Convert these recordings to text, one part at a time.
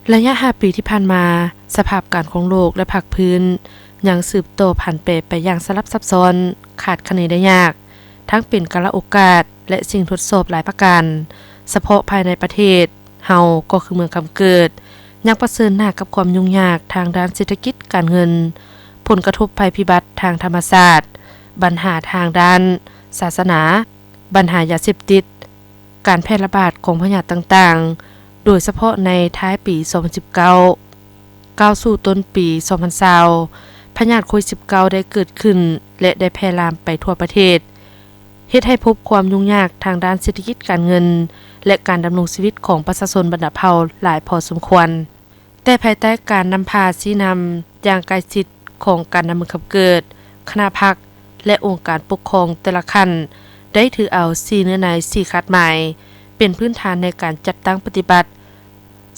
ໄລຍະຫ້າປີທີ່ຜ່ານມາ, ສະພາບການຂອງໂລກ ແລະ ພາກພື້ນ ຍັງສືບຕໍ່ຜັນແປໄປຢ່າງສະຫຼັບຊັບຊ້ອນ, ຄາດຄະເນໄດ້ຍາກ, ທັງເປັນກາລະໂອກາດ ແລະ ສິ່ງທົດສອບຫຼາຍປະການ. ສະເພາະພາຍໃນປະເທດເຮົາ ກໍຄືເມືອງຄຳເກີດ ຍັງປະເຊີນໜ້າກັບຄວາມຫຍຸ້ງຍາກທາງດ້ານເສດຖະກິດການເງິນ, ຜົນກະທົບໄພພິບັດທາງທຳມະຊາດ, ບັນຫາທາງດ້ານສາສະໜາ, ບັນຫາຢາເສບຕິດ, ການແຜ່ລະບາດຂອງພະຍາດຕ່າງໆ, ໂດຍສະເພາະໃນທ້າຍປີສອງພັນສິບເກົ້າ ກ້າວສູ່ຕົ້ນປີສອງພັນຊາວ ພະຍາດໂຄວິດສິບເກົ້າ ໄດ້ເກີດຂຶ້ນ ແລະ ໄດ້ແຜ່ລາມໄປທົ່ວປະເທດ, ເຮັດໃຫ້ພົບຄວາມຫຍຸ້ງຍາກທາງດ້ານເສດຖະກິດການເງິນ ແລະ ການດຳລົງຊີວິດຂອງປະຊາຊົນບັນດາເຜົ່າຫຼາຍພໍສົມຄວນ. ແຕ່ພາຍໃຕ້ການນຳພາຊີ້ນຳຢ່າງໃກ້ຊິດຂອງການນຳເມືອງຄຳເກີດ, ຄະນະພັກ ແລະ ອົງການປົກຄອງແຕ່ລະຂັ້ນ ໄດ້ຖືເອົາສີ່ເນື້ອໃນ ສີ່ຄາດໝາຍ ເປັນພື້ນຖານໃນການຈັດຕັ້ງປະຕິບັດ.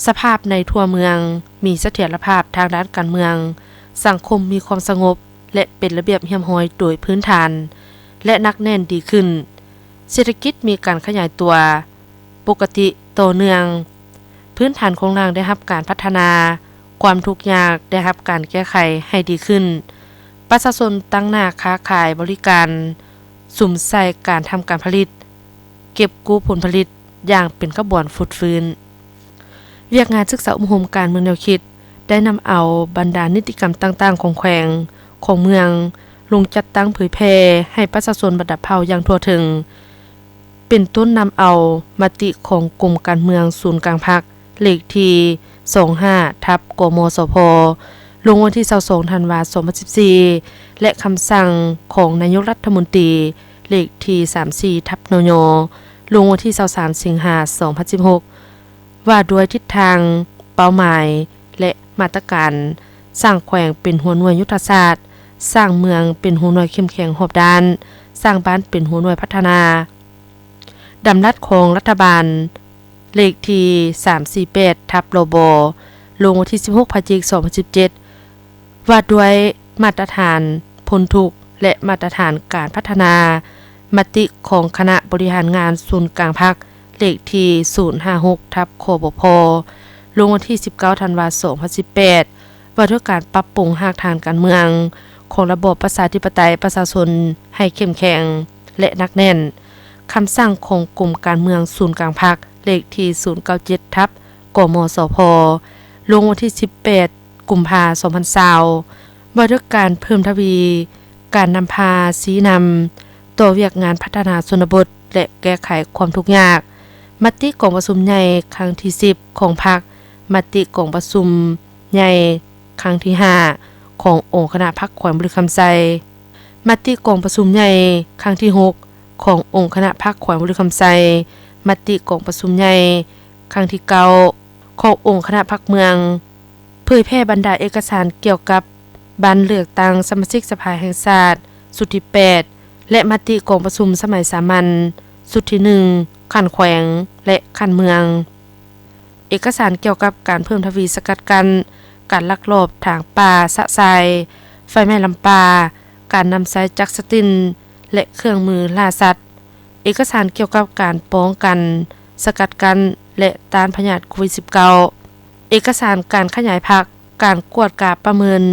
ສະພາບໃນທົ່ວເມືອງມີສະຖຽນລະພາບທາງດ້ານການເມືອງ, ສັງຄົມມີຄວາມສະຫງົບ ແລະ ເປັນລະບຽບຮຽບຮ້ອຍໂດຍພື້ນຖານ ແລະ ໜັກແໜ້ນດີຂຶ້ນ, ເສດຖະກິດມີການຂະຫຍາຍຕົວ ປົກກະຕິຕໍ່ເນື່ອງ, ພື້ນຖານໂຄງລ່າງໄດ້ຮັບການພັດທະນາ, ຄວາມທຸກຍາກໄດ້ຮັບການແກ້ໄຂໃຫ້ດີຂຶ້ນ, ປະຊາຊົນຕັ້ງໜ້າຄ້າຂາຍບໍລິການ, ສຸມໃສ່ການທຳການຜະລິດ, ເກັບກູ້ຜົນຜະລິດຢ່າງເປັນຂະບວນຟົດຟື້ນ. ວຽກງານສຶກສາອົບຮົມການເມືອງແນວຄິດ ໄດ້ນຳເອົາບັນດານິຕິກຳຕ່າງໆຂອງແຂວງ, ຂອງເມືອງ ລົງຈັດຕັ້ງເຜີຍແຜ່ໃຫ້ປະຊາຊົນບັນດາເຜົ່າຢ່າງທົ່ວເຖິງ. ເປັນຕົ້ນນຳເອົາມະຕິຂອງກົມການເມືອງສູນກາງພັກ ເລກທີສອງຫ້າ ທັບ ກມສພ ລົງວັນທີຊາວສອງ ທັນວາ ສອງພັນສິບສີ່ ແລະ ຄຳສັ່ງຂອງນາຍົກລັດຖະມົນຕີ ເລກທີສາມສີ່ ທັບ ນຍ ລົງວັນທີຊາວສາມ ສິງຫາ ສອງພັນສິບຫົກ ວ່າດ້ວຍທິດທາງ, ເປົ້າໝາຍ ແລະ ມາດຕະການ, ສ້າງແຂວງເປັນຫົວໜ່ວຍຍຸດທະສາດ, ສ້າງເມືອງເປັນຫົວໜ່ວຍເຂັ້ມແຂງຮອບດ້ານ, ສ້າງບ້ານເປັນຫົວໜ່ວຍພັດທະນາ. ດຳລັດຂອງລັດຖະບານ ເລກທີສາມສີ່ແປດ ທັບ ລບ ລົງວັນທີສິບຫົກ ພະຈິກ ສອງພັນສິບເຈັດ ວ່າດ້ວຍມາດຕະຖານພົ້ນທຸກ ແລະ ມາດຕະຖານການພັດທະນາ, ມະຕິຂອງຄະນະບໍລິຫານງານສູນກາງພັກ ເລກທີສູນຫ້າຫົກ ທັບ ຄບພ ລົງວັນທີສິບເກົ້າ ທັນວາ ສອງພັນສິບແປດ ວ່າດ້ວຍການປັບປຸງຮາກຖານການເມືອງຂອງລະບອບປະຊາທິປະໄຕປະຊາຊົນໃຫ້ເຂັ້ມແຂງ ແລະ ໜັກແໜ້ນ, ຄຳສັ່ງຂອງກົມການເມືອງສູນກາງພັກ ເລກທີສູນເກົ້າເຈັດ ທັບ ກມສພ ລົງວັນທີສິບແປດ ກຸມພາ ສອງພັນຊາວ ວ່າດ້ວຍການເພີ່ມທະວີການນຳພາຊີ້ນຳຕໍ່ວຽກງານພັດທະນາຊົນນະບົດ ແລະ ແກ້ໄຂຄວາມທຸກຍາກ, ມະຕິກອງປະຊຸມໃຫຍ່ຄັ້ງທີສິບຂອງພັກ, ມະຕິກອງປະຊຸມໃຫຍ່ຄັ້ງທີຫ້າຂອງອົງຄະນະພັກແຂວງບໍລິຄຳໄຊ, ມະຕິກອງປະຊຸມໃຫຍ່ຄັ້ງທີຫົກຂອງອົງຄະນະພັກແຂວງບໍລິຄຳໄຊ, ມະຕິກອງປະຊຸມໃຫຍ່ຄັ້ງທີເກົ້າຂອງອົງຄະນະພັກເມືອງ, ເຜີຍແຜ່ບັນດາເອກະສານກ່ຽວກັບ ບັນເລືອກຕັ້ງສະມາຊິກສະພາແຫ່ງຊາດຊຸດທີແປດ ແລະ ມະຕິກອງປະຊຸມສະໄໝສາມັນຊຸດທີໜຶ່ງ ຂັ້ນແຂວງ ແລະ ຂັ້ນເມືອງ, ເອກະສານກ່ຽວກັບການເພີ່ມທະວີສະກັດກັ້ນການລັກລອບຖາງປ່າຊະຊາຍ, ໄຟໄໝ້ລຳປ່າ, ການນຳໃຊ້ຈັກສະຕິນ ແລະ ເຄື່ອງມືລ່າສັດ, ເອກະສານກ່ຽວກັບການປ້ອງກັນ, ສະກັດກັ້ນ ແລະ ຕ້ານພະຍາດໂຄວິດສິບເກົ້າ, ເອກະສານການຂະຫຍາຍພັກ, ການກວດກາປະເມີນ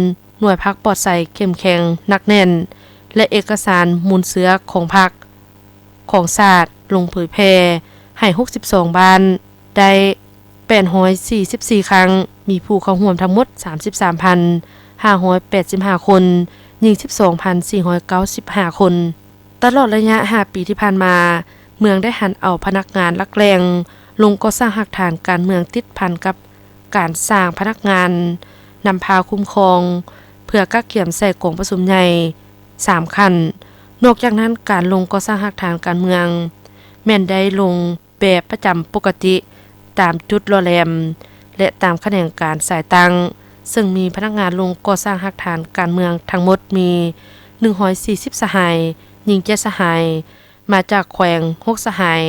ໜ່ວຍພັກປອດໃສເຂັ້ມແຂງໜັກແໜ້ນ ແລະ ເອກະສານມູນເຊື້ອຂອງພັກຂອງຊາດລົງເຜີຍແຜ່ໃຫ້ຫົກສິບສອງບ້ານ ໄດ້ແປດຮ້ອຍສີ່ສິບສີ່ຄັ້ງ, ມີຜູ້ເຂົ້າຮ່ວມທັງໝົດສາມສິບສາມພັນຫ້າຮ້ອຍແປດສິບຫ້າຄົນ, ຍິງສິບສອງພັນສີ່ຮ້ອຍເກົ້າສິບຫ້າຄົນ. ຕະຫຼອດໄລຍະຫ້າປີທີ່ຜ່ານມາ, ເມືອງໄດ້ຫັນເອົາພະນັກງານຫຼັກແຫຼ່ງລົງກໍ່ສ້າງຮາກຖານການເມືອງຕິດພັນກັບການສ້າງພະນັກງານນຳພາຄຸ້ມຄອງ ເພື່ອກະກຽມໃສ່ກອງປະຊຸມໃຫຍ່ສາມຂັ້ນ. ນອກຈາກນັ້ນ, ການລົງກໍ່ສ້າງຮາກຖານການເມືອງ ແມ່ນໄດ້ລົງແບບປະຈຳປົກກະຕິຕາມຈຸດຫຼໍ່ແຫຼມ ແລະ ຕາມຂະແໜງການສາຍຕັ້ງ, ເຊິ່ງມີພະນັກງານລົງກໍ່ສ້າງຮາກຖານການເມືອງທັງໝົດມີໜຶ່ງຮ້ອຍສີ່ສິບສະຫາຍ, ຍິງເຈັດສະຫາຍ, ມາຈາກແຂວງຫົກສະຫາຍ.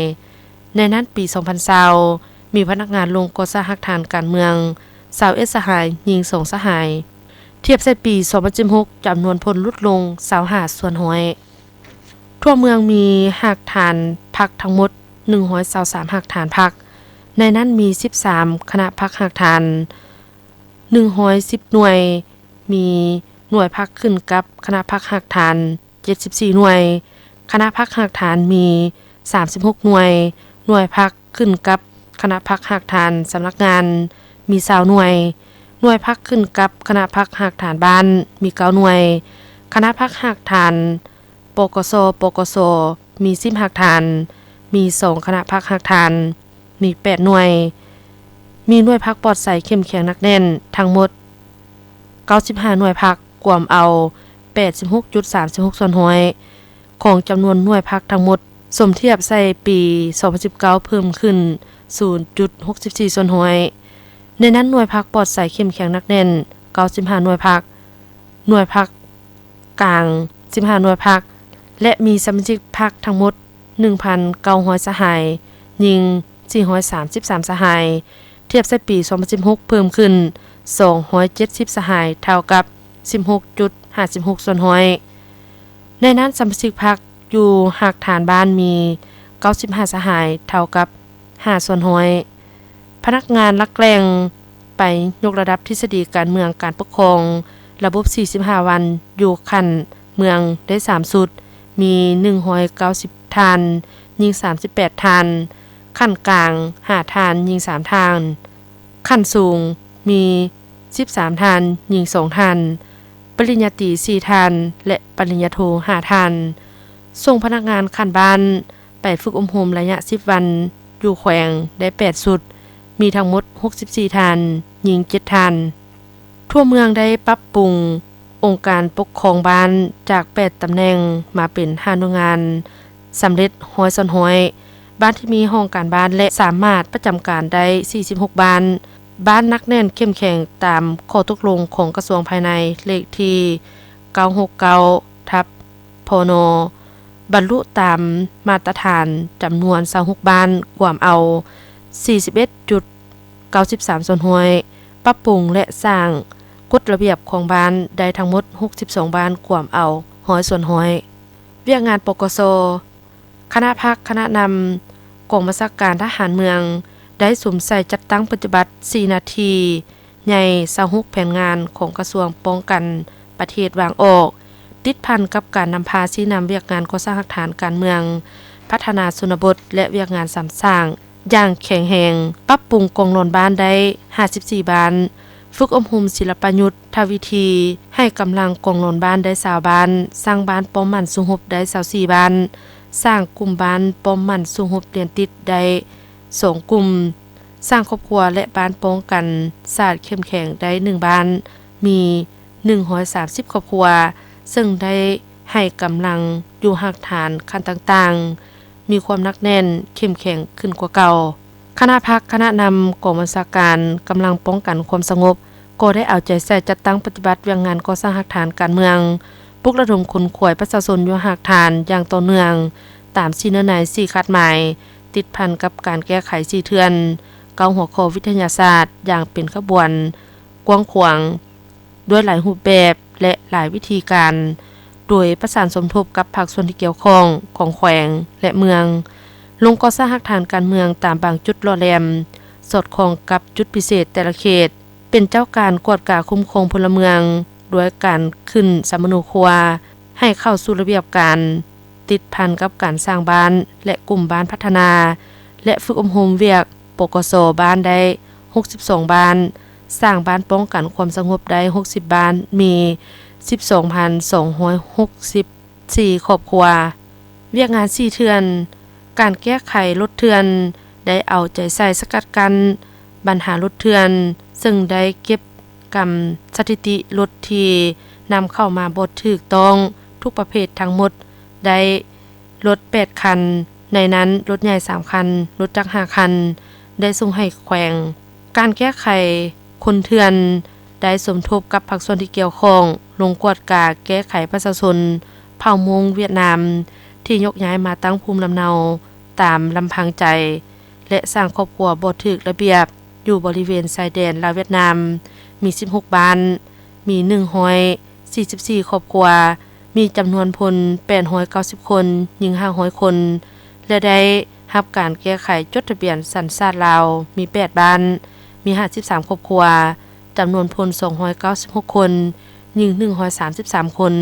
ໃນນັ້ນ, ປີສອງພັນຊາວ ມີພະນັກງານລົງກໍ່ສ້າງຮາກຖານການເມືອງຊາວເອັດສະຫາຍ, ຍິງສອງສະຫາຍ. ທຽບໃສ່ປີສອງພັນສິບຫົກ ຈຳນວນພົນຫຼຸດລົງຊາວຫ້າສ່ວນຮ້ອຍ. ທົ່ວເມືອງມີຮາກຖານພັກທັງໝົດໜຶ່ງຮ້ອຍຊາວສາມຮາກຖານພັກ, ໃນນັ້ນມີສິບສາມຄະນະພັກຮາກຖານ ໜຶ່ງຮ້ອຍສິບໜ່ວຍ, ມີໜ່ວຍພັກຂຶ້ນກັບຄະນະພັກຮາກຖານ ເຈັດສິບສີ່ໜ່ວຍ, ຄະນະພັກຮາກຖານມີສາມສິບຫົກໜ່ວຍ, ໜ່ວຍພັກຂຶ້ນກັບຄະນະພັກຮາກຖານສຳນັກງານມີຊາວໜ່ວຍ, ໜ່ວຍພັກຂຶ້ນກັບຄະນະພັກຮາກຖານບ້ານມີເກົ້າໜ່ວຍ, ຄະນະພັກຮາກຖານ ປກສ, ປກສ ມີສິບຮາກຖານ, ມີສອງຄະນະພັກຮາກຖານ, ມີແປດໜ່ວຍ, ມີໜ່ວຍພັກປອດໃສເຂັ້ມແຂງໜັກແໜ້ນທັງໝົດເກົ້າສິບຫ້າໜ່ວຍພັກ, ກວມເອົາແປດສິບຫົກຈຸດສາມສິບຫົກສ່ວນຮ້ອຍຂອງຈຳນວນໜ່ວຍພັກທັງໝົດ, ສົມທຽບໃສ່ປີສອງພັນສິບເກົ້າເພີ່ມຂຶ້ນສູນຈຸດຫົກສິບສີ່ສ່ວນຮ້ອຍ. ໃນນັ້ນໜ່ວຍພັກປອດໃສເຂັ້ມແຂງໜັກແໜ້ນເກົ້າສິບຫ້າໜ່ວຍພັກ, ໜ່ວຍພັກກາງສິບຫ້າໜ່ວຍພັກ ແລະ ມີສະມາຊິກພັກທັງໝົດໜຶ່ງພັນເກົ້າຮ້ອຍສະຫາຍ, ຍິງສີ່ຮ້ອຍສາມສິບສາມສະຫາຍ, ທຽບໃສ່ປີສອງພັນສິບຫົກເພີ່ມຂຶ້ນສອງຮ້ອຍເຈັດສິບສະຫາຍ, ເທົ່າກັບສິບຫົກຈຸດຫ້າສິບຫົກສ່ວນຮ້ອຍ. ໃນນັ້ນສະມາຊິກພັກຢູ່ຮາກຖານບ້ານມີເກົ້າສິບຫ້າສະຫາຍ, ເທົ່າກັບຫ້າສ່ວນຮ້ອຍ. ພະນັກງານຫຼັກແຫຼ່ງໄປຍົກລະດັບທິດສະດີການເມືອງການປົກຄອງລະບົບສີ່ສິບຫ້າວັນ ຢູ່ຂັ້ນເມືອງໄດ້ສາມຊຸດ, ມີໜຶ່ງຮ້ອຍເກົ້າສິບທ່ານ, ຍິງສາມສິບແປດທ່ານ, ຂັ້ນກາງຫ້າທ່ານ, ຍິງສາມທ່ານ, ຂັ້ນສູງມີສິບສາມທ່ານ, ຍິງສອງທ່ານ, ປະລິນຍາຕີສີ່ທ່ານ ແລະ ປະລິນຍາໂທຫ້າທ່ານ. ສົ່ງພະນັກງານຂັ້ນບ້ານ ໄປຝຶກອົບຮົມໄລຍະສິບວັນ ຢູ່ແຂວງໄດ້ແປດຊຸດ, ມີທັງໝົດຫົກສິບສີ່ທ່ານ, ຍິງເຈັດທ່ານ. ທົ່ວເມືອງໄດ້ປັບປຸງອົງການປົກຄອງບ້ານຈາກແປດຕຳແໜ່ງມາເປັນຫ້າໜ່ວຍງານສຳເລັດຮ້ອຍສ່ວນຮ້ອຍ, ບ້ານທີ່ມີຫ້ອງການບ້ານ ແລະ ສາມາດປະຈຳການໄດ້ສີ່ສິບຫົກບ້ານ, ບ້ານໜັກແໜ້ນເຂັ້ມແຂງຕາມຂໍ້ຕົກລົງຂອງກະຊວງພາຍໃນ ເລກທີເກົ້າຫົກເກົ້າ ທັບ ພນ ບັນລຸຕາມມາດຕະຖານຈຳນວນຊາວຫົກບ້ານ, ກວມເອົາສີ່ສິບເອັດຈຸດເກົ້າສິບສາມສ່ວນຮ້ອຍ, ປັບປຸງ ແລະ ສ້າງກົດລະບຽບຂອງບ້ານໄດ້ທັງໝົດຫົກສິບສອງບ້ານ, ກວມເອົາຮ້ອຍສ່ວນຮ້ອຍ. ວຽກງານ ປກສ, ຄະນະພັກ, ຄະນະນຳກອງບັນຊາການທະຫານເມືອງ ໄດ້ສຸມໃສ່ຈັດຕັ້ງປະຕິບັດສີ່ໜ້າທີ່ ໃຫຍ່ຊາວຫົກແຜນງານຂອງກະຊວງປ້ອງກັນປະເທດວາງອອກ, ຕິດພັນກັບການນຳພາຊີ້ນຳວຽກງານກໍ່ສ້າງຮາກຖານການເມືອງ, ພັດທະນາຊົນນະບົດ ແລະ ວຽກງານສຳສ້າງຢ່າງແຂງແຮງ, ປັບປຸງກອງຫຼອນບ້ານໄດ້ຫ້າສິບສີ່ບ້ານ, ຝຶກອົບຮົມສິລະປະຍຸດທະວິທີໃຫ້ກຳລັງກອງຫຼອນບ້ານໄດ້ຊາວບ້ານ, ສ້າງບ້ານປ້ອມໝັ້ນສູ້ຮົບໄດ້ຊາວສີ່ບ້ານ, ສ້າງກຸ່ມບ້ານປ້ອມໝັ້ນສູ້ຮົບລຽນຕິດໄດ້ສອງກຸ່ມ, ສ້າງຄອບຄົວ ແລະ ບ້ານປ້ອງກັນຊາດເຂັ້ມແຂງໄດ້ໜຶ່ງບ້ານ, ມີໜຶ່ງຮ້ອຍສາມສິບຄອບຄົວ, ເຊິ່ງໄດ້ໃຫ້ກຳລັງຢູ່ຮາກຖານຂັ້ນຕ່າງໆ ມີຄວາມໜັກແໜ້ນເຂັ້ມແຂງຂຶ້ນກວ່າເກົ່າ. ຄະນະພັກ, ຄະນະນຳກອງບັນຊາການກຳລັງປ້ອງກັນຄວາມສະຫງົບ ກໍໄດ້ເອົາໃຈໃສ່ຈັດຕັ້ງປະຕິບັດວຽກງານກໍ່ສ້າງຮາກຖານການເມືອງ, ປຸກລະດົມຂົນຂວາຍປະຊາຊົນຢູ່ຮາກຖານຢ່າງຕໍ່ເນື່ອງ ຕາມສີ່ເນື້ອໃນ, ສີ່ຄາດໝາຍ, ຕິດພັນກັບການແກ້ໄຂສີ່ເຖື່ອນ ເກົ້າຫົວຂໍ້ວິທະຍາສາດຢ່າງເປັນຂະບວນກວ້າງຂວາງ ດ້ວຍຫຼາຍຮູບແບບ ແລະ ຫຼາຍວິທີການ, ໂດຍປະສານສົມທົບກັບພາກສ່ວນທີ່ກ່ຽວຂ້ອງຂອງແຂວງ ແລະ ເມືອງ, ລົງກໍ່ສ້າງຮາກຖານການເມືອງຕາມບາງຈຸດຫຼໍ່ແຫຼມ, ສອດຄ່ອງກັບຈຸດພິເສດແຕ່ລະເຂດ, ເປັນເຈົ້າການກວດກາຄຸ້ມຄອງພົນລະເມືອງ ດ້ວຍການຂຶ້ນສຳມະໂນຄົວໃຫ້ເຂົ້າສູ່ລະບຽບການ, ຕິດພັນກັບການສ້າງບ້ານ ແລະ ກຸ່ມບ້ານພັດທະນາ ແລະ ຝຶກອົບຮົມວຽກ ປກສ ບ້ານໄດ້ຫົກສິບສອງບ້ານ, ສ້າງບ້ານປ້ອງກັນຄວາມສະຫງົບໄດ້ຫົກສິບບ້ານ, ມີສິບສອງພັນສອງຮ້ອຍຫົກສິບ ສີ່ຄອບຄົວ. ວຽກງານສີ່ເຖື່ອນ, ການແກ້ໄຂລົດເຖື່ອນ ໄດ້ເອົາໃຈໃສ່ສະກັດກັ້ນບັນຫາລົດເຖື່ອນ, ເຊິ່ງໄດ້ເກັບກຳສະຖິຕິລົດທີ່ນຳເຂົ້າມາບໍ່ຖືກຕ້ອງທຸກປະເພດທັງໝົດໄດ້ລົດແປດຄັນ, ໃນນັ້ນລົດໃຫຍ່ສາມຄັນ, ລົດຈັກຫ້າຄັນ ໄດ້ສົ່ງໃຫ້ແຂວງ. ການແກ້ໄຂຄົນເຖື່ອນ ໄດ້ສົມທົບກັບພາກສ່ວນທີ່ກ່ຽວຂ້ອງ ລົງກວດກາແກ້ໄຂປະຊາຊົນເຜົ່າມົ້ງຫວຽດນາມ ທີ່ຍົກຍ້າຍມາຕັ້ງພູມລຳເນົາຕາມລຳພັງໃຈ ແລະ ສ້າງຄອບຄົວບໍ່ຖືກລະບຽບ ຢູ່ບໍລິເວນຊາຍແດນລາວຫວຽດນາມ ມີສິບຫົກບ້ານ, ມີໜຶ່ງຮ້ອຍສີ່ສິບສີ່ຄອບຄົວ, ມີຈຳນວນພົນແປດຮ້ອຍເກົ້າສິບຄົນ, ຍິງຫ້າຮ້ອຍຄົນ ແລະ ໄດ້ ຮັບການແກ້ໄຂຈົດທະບຽນສັນຊາດລາວມີແປດບ້ານ, ມີຫ້າສິບສາມຄອບຄົວ, ຈຳນວນຄົນສອງຮ້ອຍເກົ້າສິບຫົກຄົນ, ຍິງໜຶ່ງຮ້ອຍສາມສິບສາມຄົນ,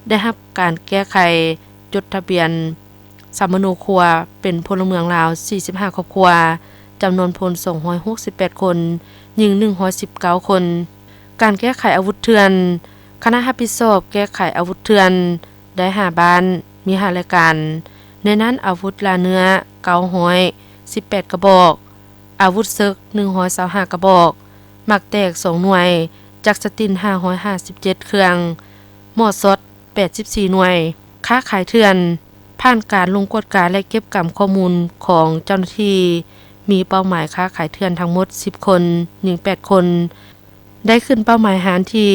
ໄດ້ຮັບການແກ້ໄຂຈົດທະບຽນສຳມະໂນຄົວເປັນພົນລະເມືອງລາວສີ່ສິບຫ້າຄອບຄົວ, ຈຳນວນຄົນສອງຮ້ອຍຫົກສິບແປດຄົນ, ຍິງໜຶ່ງຮ້ອຍສິບເກົ້າຄົນ. ການແກ້ໄຂອາວຸດເຖື່ອນ, ຄະນະຮັບຜິດຊອບແກ້ໄຂອາວຸດເຖື່ອນ ໄດ້ຫ້າບ້ານ, ມີຫ້າລາຍການ, ໃນນັ້ນອາວຸດລ່າເນື້ອເກົ້າຮ້ອຍສິບແປດກະບອກ, ອາວຸດເສິກໜຶ່ງຮ້ອຍຊາວຫ້າກະບອກ, ໝາກແຕກສອງໜ່ວຍ, ຈັກສະຕິນຫ້າຮ້ອຍຫ້າສິບເຈັດເຄື່ອງ, ໝໍ້ຊັອດແປດສິບສີ່ໜ່ວຍ. ຄ້າຂາຍເຖື່ອນ, ຜ່ານການລົງກວດກາ ແລະ ເກັບກຳຂໍ້ມູນຂອງເຈົ້າໜ້າທີ່, ມີເປົ້າໝາຍຄ້າຂາຍເຖື່ອນທັງໝົດສິບຄົນ, ຍິງແປດຄົນ. ໄດ້ຂຶ້ນເປົ້າໝາຍຮ້ານທີ່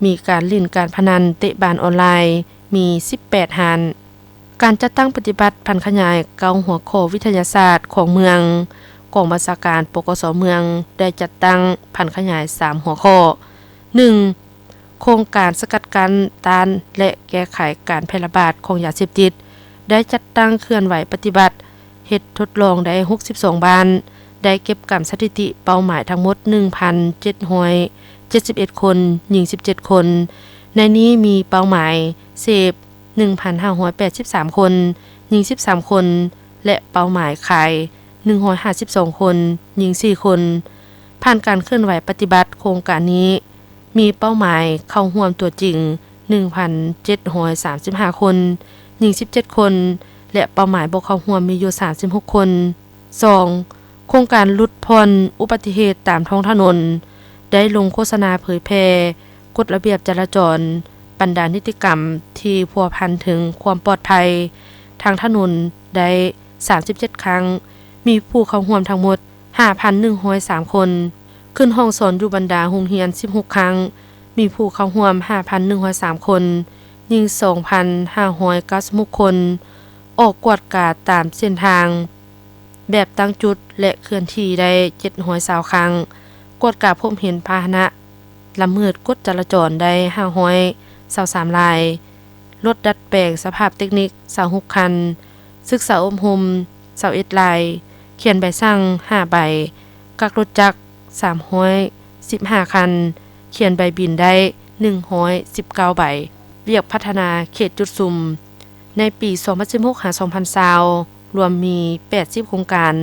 ມີການຫຼິ້ນການພະນັນເຕະບານອອນລາຍ ມີສິບແປດຮ້ານ. ການຈັດຕັ້ງປະຕິບັດຜັນຂະຫຍາຍເກົ້າຫົວຂໍ້ວິທະຍາສາດຂອງເມືອງ, ກອງບັນຊາການ ປກສ ເມືອງ ໄດ້ຈັດຕັ້ງຜັນຂະຫຍາຍສາມຫົວຂໍ້. ໜຶ່ງ, ໂຄງການສະກັດກັ້ນ, ຕ້ານ ແລະ ແກ້ໄຂການແຜ່ລະບາດຂອງຢາເສບຕິດ ໄດ້ຈັດຕັ້ງເຄື່ອນໄຫວປະຕິບັດ ເຮັດທົດລອງໄດ້ຫົກສິບສອງບ້ານ, ໄດ້ເກັບກຳສະຖິຕິເປົ້າໝາຍທັງໝົດໜຶ່ງພັນເຈັດຮ້ອຍເຈັດສິບເອັດຄົນ, ຍິງສິບເຈັດຄົນ. ໃນນີ້ມີເປົ້າໝາຍເສບໜຶ່ງພັນຫ້າຮ້ອຍແປດສິບສາມຄົນ, ຍິງສິບສາມຄົນ ແລະ ເປົ້າໝາຍຂາຍໜຶ່ງຮ້ອຍຫ້າສິບສອງຄົນ, ຍິງສີ່ຄົນ. ຜ່ານການເຄື່ອນໄຫວປະຕິບັດໂຄງການນີ້ ມີເປົ້າໝາຍເຂົ້າຮ່ວມຕົວຈິງໜຶ່ງພັນເຈັດຮ້ອຍສາມສິບຫ້າຄົນ, ຍິງສິບເຈັດຄົນ ແລະ ເປົ້າໝາຍບໍ່ເຂົ້າຮ່ວມມີຢູ່ສາມສິບຫົກຄົນ. ສອງ, ໂຄງການຫຼຸດຜ່ອນອຸບັດຕິເຫດຕາມທ້ອງຖະໜົນ ໄດ້ລົງໂຄສະນາເຜີຍແຜ່ກົດລະບຽບຈະລາຈອນ, ບັນດານິຕິກຳທີ່ພົວພັນເຖິງຄວາມປອດໄພທາງຖະໜົນໄດ້ສາມສິບເຈັດຄັ້ງ, ມີຜູ້ເຂົ້າຮ່ວມທັງໝົດ ຫ້າພັນໜຶ່ງຮ້ອຍສາມຄົນ, ຂຶ້ນຫ້ອງສອນຢູ່ບັນດາໂຮງຮຽນສິບຫົກຄັ້ງ, ມີຜູ້ເຂົ້າຮ່ວມຫ້າພັນໜຶ່ງຮ້ອຍສາມຄົນ, ຍິງສອງພັນຫ້າຮ້ອຍເກົ້າສິບຫົກຄົນ, ອອກກວດກາຕາມເສັ້ນທາງແບບຕັ້ງຈຸດ ແລະ ເຄື່ອນທີ່ໄດ້ເຈັດຮ້ອຍຊາວຄັ້ງ, ກວດກາພົບເຫັນພາຫະນະລະເມີດກົດຈະລາຈອນໄດ້ຫ້າຮ້ອຍຊາວສາມລາຍ, ລົດດັດແປງສະພາບເຕັກນິກຊາວຫົກຄັນ, ສຶກສາອົບຮົມຊາວເອັດລາຍ, ຂຽນໃບສັ່ງຫ້າໃບ, ກັກລົດຈັກສາມຮ້ອຍສິບຫ້າຄັນ, ຂຽນໃບບິນໄດ້ໜຶ່ງຮ້ອຍສິບເກົ້າໃບ. ວຽກພັດທະນາເຂດຈຸດສຸມໃນປີສອງພັນສິບຫົກຫາສອງພັນຊາວ ລວມມີແປດສິບໂຄງການ,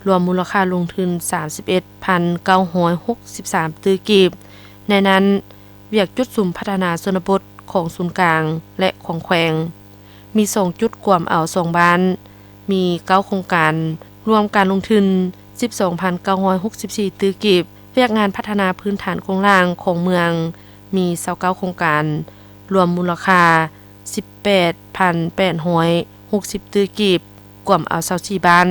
ລວມມູນລະຄ່າລົງທຶນສາມສິບເອັດພັນເກົ້າຮ້ອຍຫົກສິບສາມຕື້ກີບ. ໃນນັ້ນ, ວຽກຈຸດສຸມພັດທະນາຊົນນະບົດຂອງສູນກາງ ແລະ ຂອງແຂວງ ມີສອງຈຸດກວມເອົາສອງບ້ານ, ມີເກົ້າໂຄງການ, ລວມການລົງທຶນສິບສອງພັນເກົ້າຮ້ອຍຫົກສິບສີ່ຕື້ກີບ. ວຽກງານພັດທະນາພື້ນຖານໂຄງລ່າງຂອງເມືອງ ມີຊາວເກົ້າໂຄງການ, ລວມມູນລະຄ່າສິບແປດພັນແປດຮ້ອຍຫົກສິບຕື້ກີບ, ກວມເອົາຊາວສີ່ບ້ານ.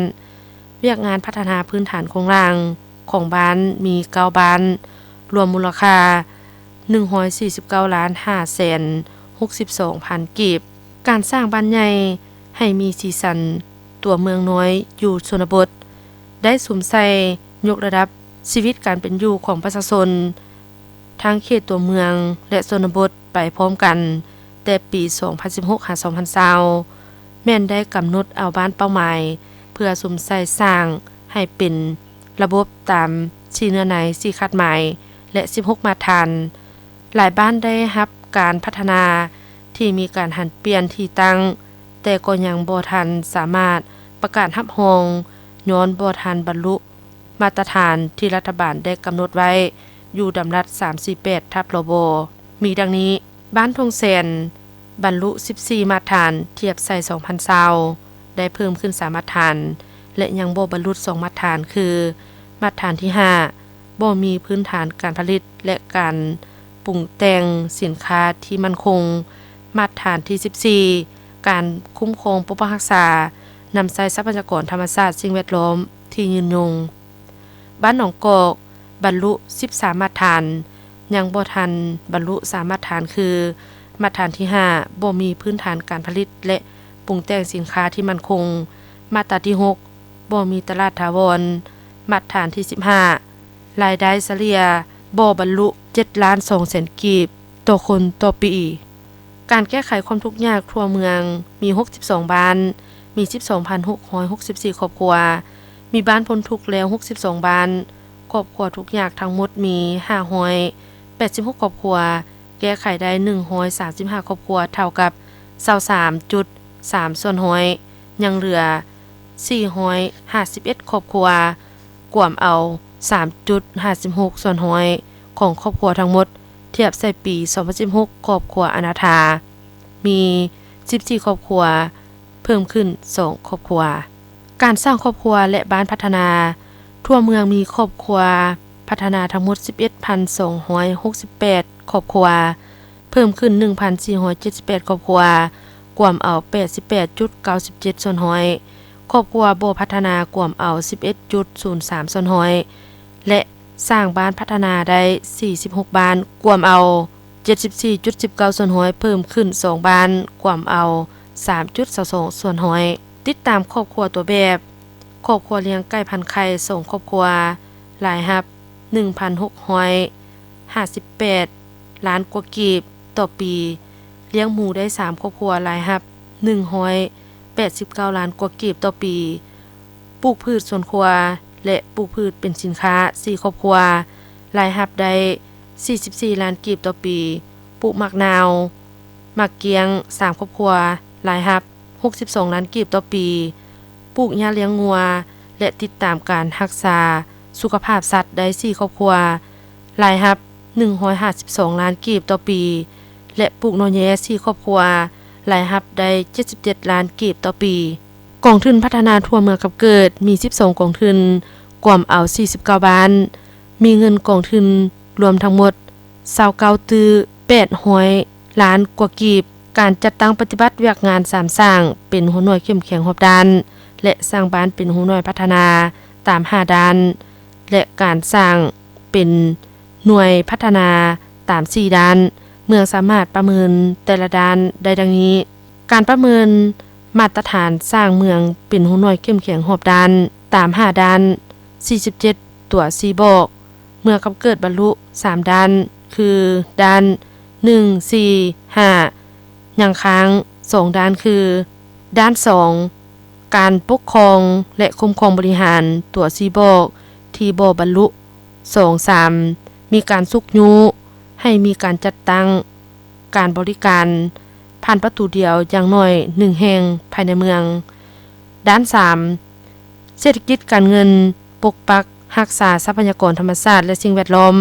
ວຽກງານພັດທະນາພື້ນຖານໂຄງລ່າງຂອງບ້ານມີເກົ້າບ້ານ, ລວມມູນລະຄ່າໜຶ່ງຮ້ອຍສີ່ສິບເກົ້າລ້ານຫ້າແສນຫົກສິບສອງພັນກີບ. ການສ້າງບ້ານໃຫຍ່ໃຫ້ມີສີສັນຕົວເມືອງນ້ອຍຢູ່ຊົນນະບົດ ໄດ້ສຸມໃສ່ຍົກລະດັບຊີວິດການເປັນຢູ່ຂອງປະຊາຊົນ ທັງເຂດຕົວເມືອງ ແລະ ຊົນນະບົດໄປພ້ອມກັນ. ແຕ່ປີສອງພັນສິບຫົກຫາສອງພັນຊາວ ແມ່ນໄດ້ກຳນົດເອົາບ້ານເປົ້າໝາຍ ເພື່ອສຸມໃສ່ສ້າງໃຫ້ເປັນລະບົບຕາມສີ່ເນື້ອໃນ, ສີ່ຄາດໝາຍ ແລະ ສິບຫົກມາດຖານ. ຫຼາຍບ້ານໄດ້ຮັບການພັດທະນາທີ່ມີການຫັນປ່ຽນທີ່ຕັ້ງ, ແຕ່ກໍຍັງບໍ່ທັນສາມາດປະກາດຮັບຮອງ ຍ້ອນບໍ່ທັນບັນລຸມາດຕະຖານທີ່ລັດຖະບານໄດ້ກຳນົດໄວ້ຢູ່ດຳລັດສາມສີ່ແປດທັບ ລບ ມີດັ່ງນີ້: ບ້ານທົ່ງແສນ ບັນລຸສິບສີ່ມາດຖານທຽບໃສ່ສອງພັນຊາວ ໄດ້ເພີ່ມຂຶ້ນສາມມາດຖານ ແລະ ຍັງບໍ່ບັນລຸສອງມາດຖານ ຄື ມາດຖານທີຫ້າ ບໍ່ມີພື້ນຖານການຜະລິດ ແລະ ການປຸງແຕ່ງສິນຄ້າທີ່ໝັ້ນຄົງ, ມາດຖານທີສິບສີ່ ການຄຸ້ມຄອງປົກປັກຮັກສາ, ນຳໃຊ້ຊັບພະຍາກອນທຳມະຊາດສິ່ງແວດລ້ອມທີ່ຍືນຍົງ. ບ້ານໜອງກອກ ບັນລຸສິບສາມມາດຖານ, ຍັງບໍ່ທັນບັນລຸສາມມາດຖານ ຄື ມາດຖານທີຫ້າ ບໍ່ມີພື້ນຖານການຜະລິດ ແລະ ປຸງແຕ່ງສິນຄ້າທີ່ໝັ້ນຄົງ, ມາດຕາທີຫົກ ບໍ່ມີຕະຫຼາດຖາວອນ, ມາດຖານທີສິບຫ້າ ລາຍໄດ້ສະເລ່ຍບໍ່ບັນລຸເຈັດລ້ານສອງແສນກີບຕໍ່ຄົນຕໍ່ປີ. ການແກ້ໄຂຄວາມທຸກຍາກທົ່ວເມືອງມີຫົກສິບສອງບ້ານ, ມີສິບສອງພັນຫົກຮ້ອຍຫົກສິບສີ່ຄອບຄົວ, ມີບ້ານພົ້ນທຸກແລ້ວຫົກສິບສອງບ້ານ, ຄອບຄົວທຸກຍາກທັງໝົດມີຫ້າຮ້ອຍແປດສິບຫົກຄອບຄົວ, ແກ້ໄຂໄດ້ໜຶ່ງຮ້ອຍສາມສິບຫ້າຄອບຄົວ ເທົ່າກັບຊາວສາມຈຸດສາມສ່ວນຮ້ອຍ, ຍັງເຫຼືອສີ່ຮ້ອຍຫ້າສິບເອັດຄອບຄົວ ກວມເອົາສາມຈຸດຫ້າສິບຫົກສ່ວນຮ້ອຍຂອງຄອບຄົວທັງໝົດ, ທຽບໃສ່ປີສອງພັນສິບຫົກ ຄອບຄົວອະນາຖາມີສິບສີ່ຄອບຄົວ ເພີ່ມຂຶ້ນສອງຄອບຄົວ. ການສ້າງຄອບຄົວ ແລະ ບ້ານພັດທະນາ. ທົ່ວເມືອງມີຄອບຄົວພັດທະນາທັງໝົດສິບເອັດພັນສອງຮ້ອຍຫົກສິບແປດຄອບຄົວ, ເພີ່ມຂຶ້ນໜຶ່ງພັນສີ່ຮ້ອຍເຈັດສິບແປດຄອບຄົວ ກວມເອົາແປດສິບແປດຈຸດເກົ້າສິບເຈັດສ່ວນຮ້ອຍ, ຄອບຄົວບໍ່ພັດທະນາກວມເອົາສິບເອັດຈຸດສູນສາມສ່ວນຮ້ອຍ ແລະ ສ້າງບ້ານພັດທະນາໄດ້ສີ່ສິບຫົກບ້ານ ກວມເອົາເຈັດສິບສີ່ຈຸດສິບເກົ້າສ່ວນຮ້ອຍ, ເພີ່ມຂຶ້ນສອງບ້ານ ກວມເອົາສາມຈຸດຊາວສອງສ່ວນຮ້ອຍ. ຕິດຕາມຄອບຄົວຕົວແບບ. ຄອບຄົວລ້ຽງໄກ່ພັນໄຂ່ສອງຄອບຄົວ, ລາຍຮັບໜຶ່ງພັນຫົກຮ້ອຍຫ້າສິບແປດລ້ານກວ່າກີບຕໍ່ປີ, ລ້ຽງໝູໄດ້ສາມຄອບຄົວ, ລາຍຮັບໜຶ່ງຮ້ອຍແປດສິບເກົ້າລ້ານກວ່າກີບຕໍ່ປີ, ປູກພືດສວນຄົວ ແລະ ປູກພືດເປັນສິນຄ້າສີ່ຄອບຄົວ, ລາຍຮັບໄດ້ສີ່ສິບສີ່ລ້ານກີບຕໍ່ປີ, ປູກໝາກນາວ, ໝາກກ້ຽງສາມຄອບຄົວ, ລາຍຮັບຫົກສິບສອງລ້ານກີບຕໍ່ປີ, ປູກຫຍ້າລ້ຽງງົວ ແລະ ຕິດຕາມການຮັກສາສຸຂະພາບສັດໄດ້ສີ່ຄອບຄົວ, ລາຍຮັບໜຶ່ງຮ້ອຍຫ້າສິບສອງລ້ານກີບຕໍ່ປີ ແລະ ປູກໜໍ່ແຍສີ່ຄອບຄົວ, ລາຍຮັບໄດ້ເຈັດສິບເຈັດລ້ານກີບຕໍ່ປີ. ກອງທຶນພັດທະນາທົ່ວເມືອງກັບເກີດມີສິບສອງກອງທຶນ, ກວມເອົາສີ່ສິບເກົ້າບ້ານ, ມີເງິນກອງທຶນລວມທັງໝົດຊາວເກົ້າຕື້ແປດຮ້ອຍລ້ານກວ່າກີບ. ການຈັດຕັ້ງປະຕິບັດວຽກງານສາມສ້າງ ເປັນຫົວໜ່ວຍເຂັ້ມແຂງຮອບດ້ານ ແລະ ສ້າງບ້ານເປັນຫົວໜ່ວຍພັດທະນາຕາມຫ້າດ້ານ ແລະ ການສ້າງເປັນໜ່ວຍພັດທະນາຕາມສີ່ດ້ານ. ເມືອງສາມາດປະເມີນແຕ່ລະດ້ານໄດ້ດັ່ງນີ້. ການປະເມີນມາດຕະຖານສ້າງເມືອງເປັນຫົວໜ່ວຍເຂັ້ມແຂງຮອບດ້ານຕາມຫ້າດ້ານ ສີ່ສິບເຈັດຕົວຊີ້ບອກ, ເມືອງກັບເກີດບັນລຸສາມດ້ານ ຄື ດ້ານໜຶ່ງ ສີ່ ຫ້າ, ຍັງຄ້າງສອງດ້ານ ຄື ດ້ານສອງ ການປົກຄອງ ແລະ ຄຸ້ມຄອງບໍລິຫານຕົວຊີ້ບອກທີ່ບໍ່ບັນລຸ, ສອງ ສາມ ມີການຊຸກຍູ້ໃຫ້ມີການຈັດຕັ້ງ ການບໍລິການຜ່ານປະຕູດຽວຢ່າງໜ້ອຍໜຶ່ງແຫ່ງພາຍໃນເມືອງ. ດ້ານສາມ ເສດຖະກິດການເງິນ, ປົກປັກຮັກສາຊັບພະຍາກອນທຳມະຊາດ ແລະ ສິ່ງແວດລ້ອມ,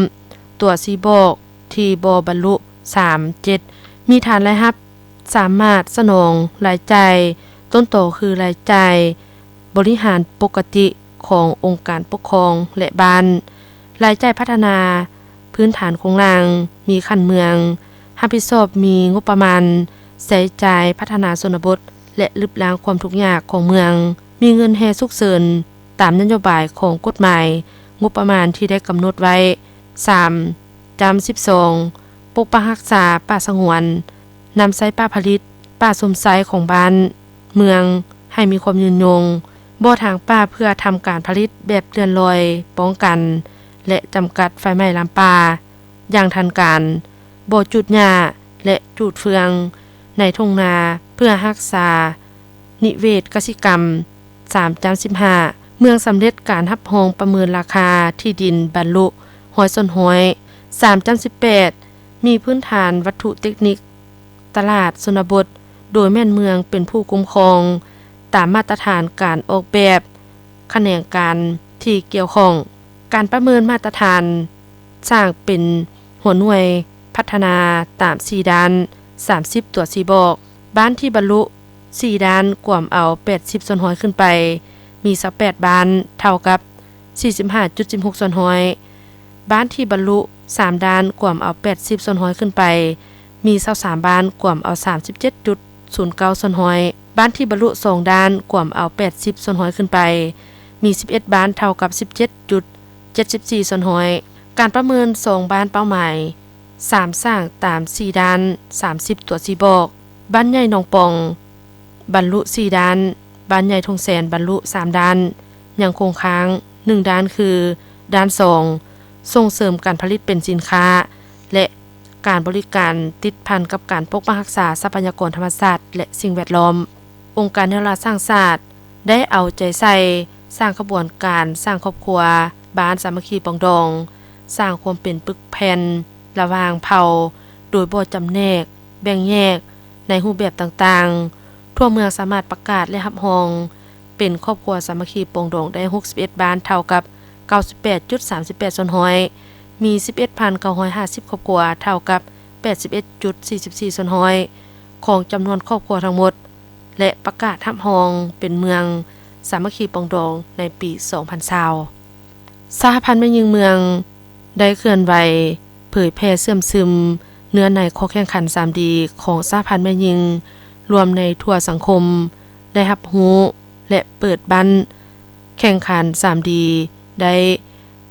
ຕົວຊີ້ບອກທີ່ບໍ່ບັນລຸ. ສາມ ເຈັດ ມີຖານລາຍຮັບ ສາມາດສະໜອງລາຍຈ່າຍ, ຕົ້ນຕໍຄືລາຍຈ່າຍບໍລິຫານປົກກະຕິຂອງອົງການປົກຄອງ ແລະ ບ້ານ, ລາຍຈ່າຍພັດທະນາພື້ນຖານໂຄງລ່າງ, ມີຂັ້ນເມືອງ, ຮັບຜິດຊອບມີງົບປະມານໃຊ້ຈ່າຍພັດທະນາຊົນນະບົດ ແລະ ລຶບລ້າງຄວາມທຸກຍາກຂອງເມືອງ, ມີເງິນແຮ່ສຸກເສີນຕາມນະໂຍບາຍຂອງກົດໝາຍງົບປະມານທີ່ໄດ້ກຳນົດໄວ້. ສາມ ຈຳສິບສອງ ປົກປັກຮັກສາປ່າສະຫງວນ, ນຳໃຊ້ປ່າຜະລິດ, ປ່າຊົມໄຊຂອງບ້ານເມືອງໃຫ້ມີຄວາມຍືນຍົງ, ບໍ່ຖາງປ່າເພື່ອທຳການຜະລິດແບບເລື່ອນລອຍ, ປ້ອງກັນ ແລະ ຈຳກັດໄຟໄໝ້ລາມປ່າຢ່າງທັນການ, ບໍ່ຈູດຫຍ້າ ແລະ ຈູດເຟືອງໃນທົ່ງນາເພື່ອຮັກສາ ນິເວດກະສິກຳ. ສາມ ຈຳສິບຫ້າ ເມືອງສຳເລັດການຮັບຮອງປະເມີນລາຄາທີ່ດິນບັນລຸຮ້ອຍສ່ວນຮ້ອຍ. ສາມ ຈຳສິບແປດ ມີພື້ນຖານວັດຖຸເຕັກນິກຕະຫຼາດຊົນນະບົດ ໂດຍແມ່ນເມືອງເປັນຜູ້ຄຸ້ມຄອງຕາມມາດຕະຖານການອອກແບບຂະແໜງການທີ່ກ່ຽວຂ້ອງ. ການປະເມີນມາດຕະຖານ ສ້າງເປັນຫົວໜ່ວຍພັດທະນາຕາມສີ່ດ້ານ ສາມສິບຕົວຊີ້ບອກ. ບ້ານທີ່ບັນລຸສີ່ດ້ານກວມເອົາແປດສິບສ່ວນຮ້ອຍຂຶ້ນໄປ ມີຊາວແປດບ້ານ ເທົ່າກັບສີ່ສິບຫ້າຈຸດສິບຫົກສ່ວນຮ້ອຍ. ບ້ານທີ່ບັນລຸສາມດ້ານກວມເອົາແປດສິບສ່ວນຮ້ອຍຂຶ້ນໄປ ມີຊາວສາມບ້ານ ກວມເອົາສາມສິບເຈັດຈຸດສູນເກົ້າສ່ວນຮ້ອຍ. ບ້ານທີ່ບັນລຸສອງດ້ານກວມເອົາແປດສິບສ່ວນຮ້ອຍຂຶ້ນໄປ ມີສິບເອັດບ້ານ ເທົ່າກັບສິບເຈັດຈຸດເຈັດສິບສີ່ສ່ວນຮ້ອຍ. ການປະເມີນສອງບ້ານເປົ້າໝາຍ ສາມສ້າງຕາມສີ່ດ້ານ ສາມສິບຕົວຊີ້ບອກ. ບ້ານໃຫຍ່ໜອງປອງ ບັນລຸສີ່ດ້ານ, ບ້ານໃຫຍ່ທົ່ງແສນບັນລຸສາມດ້ານ, ຍັງຄົງຄ້າງໜຶ່ງດ້ານ ຄື ດ້ານສອງ ສົ່ງເສີມການຜະລິດເປັນສິນຄ້າ ແລະ ການບໍລິການຕິດພັນກັບການປົກປັກຮັກສາຊັບພະຍາກອນທຳມະຊາດ ແລະ ສິ່ງແວດລ້ອມ. ອົງການແນວລາວສ້າງຊາດ ໄດ້ເອົາໃຈໃສ່ສ້າງຂະບວນການສ້າງຄອບຄົວບ້ານສາມັກຄີປອງດອງ, ສ້າງຄວາມເປັນປຶກແຜ່ນລະຫວ່າງເຜົ່າ ໂດຍບໍ່ຈຳແນກແບ່ງແຍກໃນຮູບແບບຕ່າງໆ. ທົ່ວເມືອງສາມາດປະກາດ ແລະ ຮັບຮອງເປັນຄອບຄົວສາມັກຄີປອງດອງໄດ້ຫົກສິບເອັດບ້ານ ເທົ່າກັບເກົ້າສິບແປດຈຸດສາມສິບແປດສ່ວນຮ້ອຍ, ມີສິບເອັດພັນເກົ້າຮ້ອຍຫ້າສິບຄອບຄົວ ເທົ່າກັບແປດສິບເອັດຈຸດສີ່ສິບສີ່ສ່ວນຮ້ອຍຂອງຈຳນວນຄອບຄົວທັງໝົດ ແລະ ປະກາດຮັບຮອງເປັນເມືອງສາມັກຄີປອງດອງໃນປີສອງພັນຊາວ. ສະຫະພັນແມ່ຍິງເມືອງໄດ້ເຄື່ອນໄຫວເຜີຍແຜ່ເຊື່ອມຊຶມເນື້ອໃນຂໍ້ແຂ່ງຂັນສາມດີຂອງສະຫະພັນແມ່ຍິງລວມໃນທົ່ວສັງຄົມ ໄດ້ຮັບຮູ້ ແລະ ເປີດບັ້ນແຂ່ງຂັນສາມດີໄດ້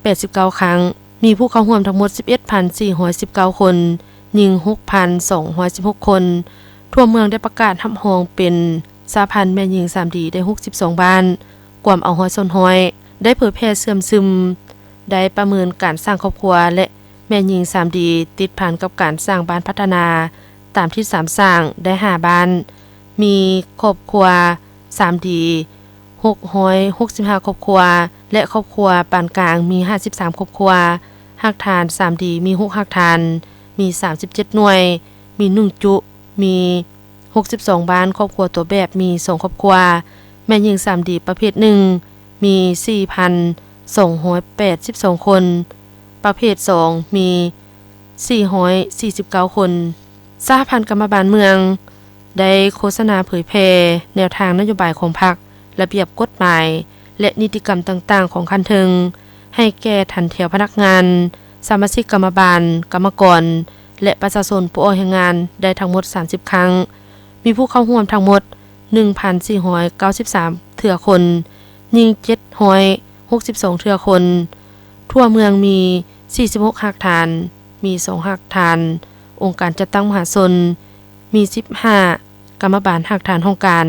ແປດສິບເກົ້າຄັ້ງ, ມີຜູ້ເຂົ້າຮ່ວມທັງໝົດສິບເອັດພັນສີ່ຮ້ອຍສິບເກົ້າຄົນ, ຍິງຫົກພັນສອງຮ້ອຍສິບຫົກຄົນ. ທົ່ວເມືອງໄດ້ປະກາດຮັບຮອງເປັນສະຫະພັນແມ່ຍິງສາມດີໄດ້ຫົກສິບສອງບ້ານ, ກວມເອົາຮ້ອຍສ່ວນຮ້ອຍ, ໄດ້ເຜີຍແຜ່ເຊື່ອມຊຶມ, ໄດ້ປະເມີນການສ້າງຄອບຄົວ ແລະ ແມ່ຍິງສາມດີ ຕິດພັນກັບການສ້າງບ້ານພັດທະນາຕາມທິດສາມສ້າງໄດ້ຫ້າບ້ານ, ມີຄອບຄົວສາມດີຫົກຮ້ອຍຫົກສິບຫ້າຄອບຄົວ ແລະ ຄອບຄົວປານກາງມີຫ້າສິບສາມຄອບຄົວ, ຮາກຖານສາມດີມີຫົກຮາກຖານ, ມີສາມສິບເຈັດໜ່ວຍ, ມີໜຶ່ງຈຸ, ມີຫົກສິບສອງບ້ານ, ຄອບຄົວຕົວແບບມີສອງຄອບຄົວ, ແມ່ຍິງສາມດີປະເພດໜຶ່ງ ມີສີ່ພັນສອງຮ້ອຍແປດສິບສອງຄົນ, ປະເພດສອງ ມີສີ່ຮ້ອຍສີ່ສິບເກົ້າຄົນ. ສະຫະພັນກຳມະບານເມືອງໄດ້ໂຄສະນາເຜີຍແຜ່ແນວທາງນະໂຍບາຍຂອງພັກ, ລະບຽບກົດໝາຍ ແລະ ນິຕິກຳຕ່າງໆຂອງຂັ້ນເທິງ ໃຫ້ແກ່ຖັນແຖວພະນັກງານ, ສະມາຊິກກຳມະບານ, ກຳມະກອນ ແລະ ປະຊາຊົນຜູ້ອອກແຮງງານໄດ້ທັງໝົດສາມສິບຄັ້ງ. ມີຜູ້ເຂົ້າຮ່ວມທັງໝົດໜຶ່ງພັນສີ່ຮ້ອຍເກົ້າສິບສາມເທື່ອຄົນ, ຍິງເຈັດຮ້ອຍຫົກສິບສອງເທື່ອຄົນ. ທົ່ວເມືອງມີສີ່ສິບຫົກຮາກຖານ, ມີສອງຮາກຖານອົງການຈັດຕັ້ງມະຫາຊົນ, ມີສິບຫ້າກຳມະບານຮາກຖານຫ້ອງການ,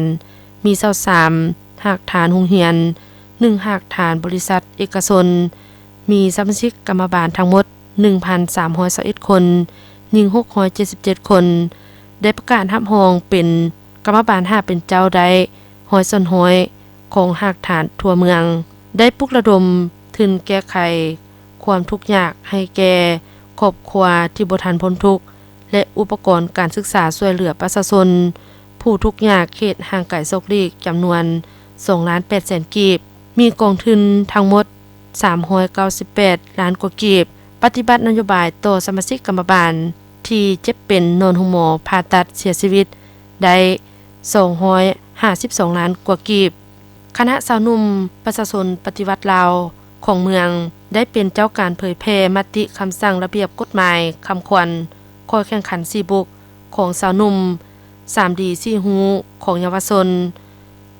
ມີຊາວສາມຮາກຖານໂຮງຮຽນ, ໜຶ່ງຮາກຖານບໍລິສັດເອກະຊົນ, ມີສະມາຊິກກຳມະບານທັງໝົດໜຶ່ງພັນສາມຮ້ອຍຊາວເອັດຄົນ, ຍິງຫົກຮ້ອຍເຈັດສິບເຈັດຄົນ, ໄດ້ປະກາດຮັບຮອງເປັນກຳມະບານຫ້າເປັນເຈົ້າໄດ້ຮ້ອຍສ່ວນຮ້ອຍຂອງຮາກຖານທົ່ວເມືອງ, ໄດ້ປຸກລະດົມທຶນແກ້ໄຂຄວາມທຸກຍາກໃຫ້ແກ່ຄອບຄົວທີ່ບໍ່ທັນພົ້ນທຸກ ແລະ ອຸປະກອນການສຶກສາຊ່ວຍເຫຼືອປະຊາຊົນຜູ້ທຸກຍາກເຂດຫ່າງໄກສອກຫຼີກຈຳນວນສອງລ້ານແປດແສນກີບ, ມີກອງທຶນທັງໝົດສາມຮ້ອຍເກົ້າສິບແປດລ້ານກວ່າກີບ, ປະຕິບັດນະໂຍບາຍຕໍ່ສະມາຊິກກຳມະບານທີ່ເຈັບເປັນນອນໂຮງໝໍຜ່າຕັດເສຍຊີວິດໄດ້ສອງຮ້ອຍຫ້າສິບສອງລ້ານກວ່າກີບ. ຄະນະຊາວໜຸ່ມປະຊາຊົນປະຕິວັດລາວຂອງເມືອງ ໄດ້ເປັນເຈົ້າການເຜີຍແຜ່ມະຕິຄຳສັ່ງລະບຽບກົດໝາຍຄຳຂວັນຂໍ້ແຂ່ງຂັນສີ່ບຸກຂອງຊາວໜຸ່ມ, ສາມດີສີ່ຮູ້ຂອງເຍົາວະຊົນ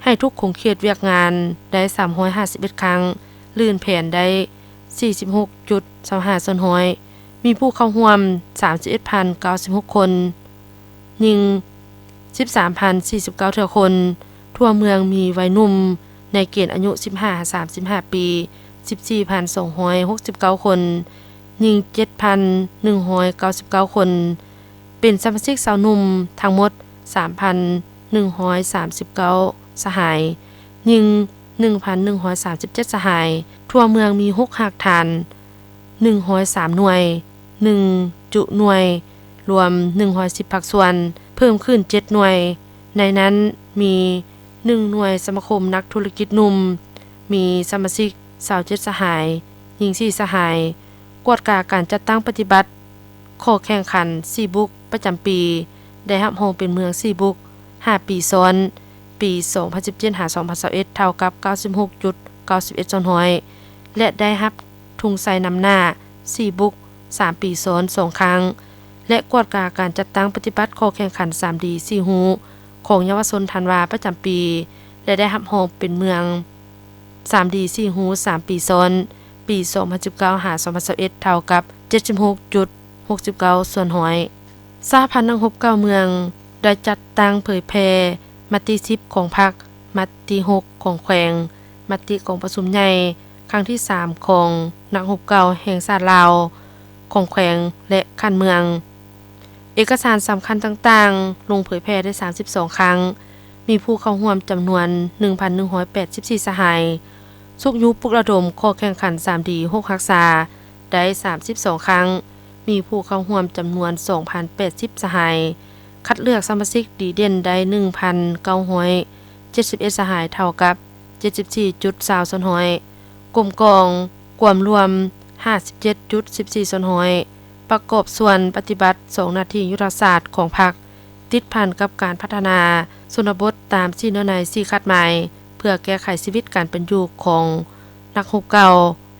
ໃຫ້ທຸກຂົງເຂດວຽກງານໄດ້ສາມຮ້ອຍຫ້າສິບເອັດຄັ້ງ, ລື່ນແຜນໄດ້ສີ່ສິບຫົກຈຸດຊາວຫ້າສ່ວນຮ້ອຍ, ມີຜູ້ເຂົ້າຮ່ວມສາມສິບເອັດພັນເກົ້າສິບຫົກຄົນ, ຍິງສິບສາມພັນສີ່ສິບເກົ້າເທື່ອຄົນ, ທົ່ວເມືອງມີໄວໜຸ່ມໃນເກນອາຍຸສິບຫ້າຫາສາມສິບຫ້າປີ ສິບສີ່ພັນສອງຮ້ອຍຫົກສິບເກົ້າຄົນ, ຍິງເຈັດພັນໜຶ່ງຮ້ອຍເກົ້າສິບເກົ້າຄົນ, ເປັນສະມາຊິກຊາວໜຸ່ມທັງໝົດສາມພັນໜຶ່ງຮ້ອຍສາມສິບເກົ້າສະຫາຍ, ຍິງໜຶ່ງພັນໜຶ່ງຮ້ອຍສາມສິບເຈັດສະຫາຍ. ທົ່ວເມືອງມີຫົກຮາກຖານ, ໜຶ່ງຮ້ອຍສາມໜ່ວຍ, ໜຶ່ງຈຸໜ່ວຍ, ລວມໜຶ່ງຮ້ອຍສິບພາກສ່ວນ, ເພີ່ມຂຶ້ນເຈັດໜ່ວຍ, ໃນນັ້ນມີໜຶ່ງໜ່ວຍສະມາຄົມນັກທຸລະກິດໜຸ່ມ, ມີສະມາຊິກຊາວເຈັດສະຫາຍ, ຍິງສີ່ສະຫາຍ. ກວດກາການຈັດຕັ້ງປະຕິບັດຂໍ້ແຂ່ງຂັນສີ່ບຸກປະຈຳປີ ໄດ້ຮັບຮອງເປັນເມືອງສີ່ບຸກຫ້າປີຊ້ອນ, ປີສອງພັນສິບເຈັດຫາສອງພັນຊາວເອັດ ເທົ່າກັບເກົ້າສິບຫົກຈຸດເກົ້າສິບເອັດສ່ວນຮ້ອຍ ແລະ ໄດ້ຮັບທຸງໄຊນຳໜ້າສີ່ບຸກສາມປີຊ້ອນສອງຄັ້ງ ແລະ ກວດກາການຈັດຕັ້ງປະຕິບັດຂໍ້ແຂ່ງຂັນສາມດີສີ່ຮູ້ຂອງເຍົາວະຊົນທັນວາປະຈຳປີ ແລະ ໄດ້ຮັບຮອງເປັນເມືອງ ສາມດີສີ່ຮູ້ສາມປີຊ້ອນ, ປີສອງພັນສິບເກົ້າຫາສອງພັນຊາວເອັດ ເທົ່າກັບເຈັດສິບຫົກຈຸດຫົກສິບເກົ້າສ່ວນຮ້ອຍ. ສະຫະພັນນັກຮົບເກົ່າເມືອງໄດ້ຈັດຕັ້ງເຜີຍແຜ່ມະຕິສິບຂອງພັກ, ມະຕິຫົກຂອງແຂວງ, ມະຕິກອງປະຊຸມໃຫຍ່ຄັ້ງທີສາມຂອງນັກຮົບເກົ່າແຫ່ງຊາດລາວ ຂອງແຂວງ ແລະ ຂັ້ນເມືອງ. ເອກະສານສຳຄັນຕ່າງໆ ລົງເຜີຍແຜ່ໄດ້ສາມສິບສອງຄັ້ງ, ມີຜູ້ເຂົ້າຮ່ວມຈຳນວນໜຶ່ງພັນໜຶ່ງຮ້ອຍແປດສິບສີ່ສະຫາຍ. ຊຸກຍູ້ປຸກລະດົມຂໍ້ແຂ່ງຂັນສາມດີຫົກຮັກສາໄດ້ສາມສິບສອງຄັ້ງ, ມີຜູ້ເຂົ້າຮ່ວມຈຳນວນສອງພັນແປດສິບສະຫາຍ. ຄັດເລືອກສະມາຊິກດີເດັ່ນໄດ້ໜຶ່ງພັນເກົ້າຮ້ອຍເຈັດສິບເອັດສະຫາຍ, ເທົ່າກັບເຈັດສິບສີ່ຈຸດຊາວສ່ວນຮ້ອຍ. ກົມກອງກວມລວມຫ້າສິບເຈັດຈຸດສິບສີ່ສ່ວນຮ້ອຍ. ປະກອບສ່ວນປະຕິບັດສອງໜ້າທີ່ຍຸດທະສາດຂອງພັກ ຕິດພັນກັບການພັດທະນາຊົນນະບົດຕາມສີ່ເນື້ອໃນສີ່ຄາດໝາຍ ເພື່ອແກ້ໄຂຊີວິດການເປັນຢູ່ຂອງນັກຮົບເກົ່າ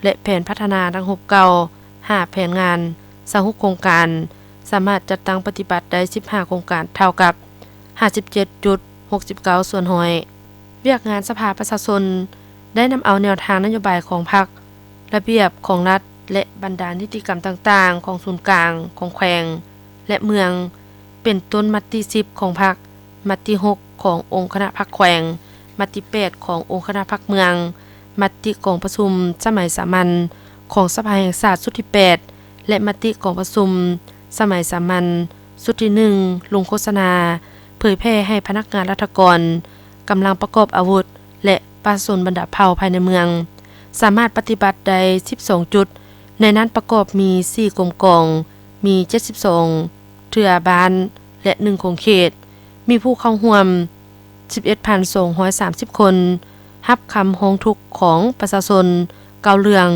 ແລະ ແຜນພັດທະນານັກຮົບເກົ່າ ຫ້າແຜນງານ ຊາວຫົກໂຄງການ, ສາມາດຈັດຕັ້ງປະຕິບັດໄດ້ສິບຫ້າໂຄງການ ເທົ່າກັບຫ້າສິບເຈັດຈຸດຫົກສິບເກົ້າສ່ວນຮ້ອຍ. ວຽກງານສະພາປະຊາຊົນ ໄດ້ນຳເອົາແນວທາງນະໂຍບາຍຂອງພັກ, ລະບຽບຂອງລັດ ແລະ ບັນດານິຕິກຳຕ່າງໆຂອງສູນກາງ, ຂອງແຂວງ ແລະ ເມືອງ, ເປັນຕົ້ນມະຕິສິບຂອງພັກ, ມະຕິຫົກຂອງອົງຄະນະພັກແຂວງ, ມະຕິແປດຂອງອົງຄະນະພັກເມືອງ, ມະຕິກອງປະຊຸມສະໄໝສາມັນຂອງສະພາແຫ່ງຊາດຊຸດທີແປດ ແລະ ມະຕິກອງປະຊຸມສະໄໝສາມັນຊຸດທີໜຶ່ງ ລົງໂຄສະນາເຜີຍແຜ່ໃຫ້ພະນັກງານລັດຖະກອນ, ກຳລັງປະກອບອາວຸດ ແລະ ປະຊາຊົນບັນດາເຜົ່າພາຍໃນເມືອງ ສາມາດປະຕິບັດໄດ້ສິບສອງຈຸດ, ໃນນັ້ນປະກອບມີສີ່ກົມກອງ, ມີເຈັດສິບສອງເທື່ອບ້ານ ແລະ ໜຶ່ງຂົງເຂດ, ມີຜູ້ເຂົ້າຮ່ວມສິບເອັດພັນສອງຮ້ອຍສາມສິບຄົນ, ຮັບຄຳຮ້ອງທຸກຂອງປະຊາຊົນເກົ້າເລື່ອງ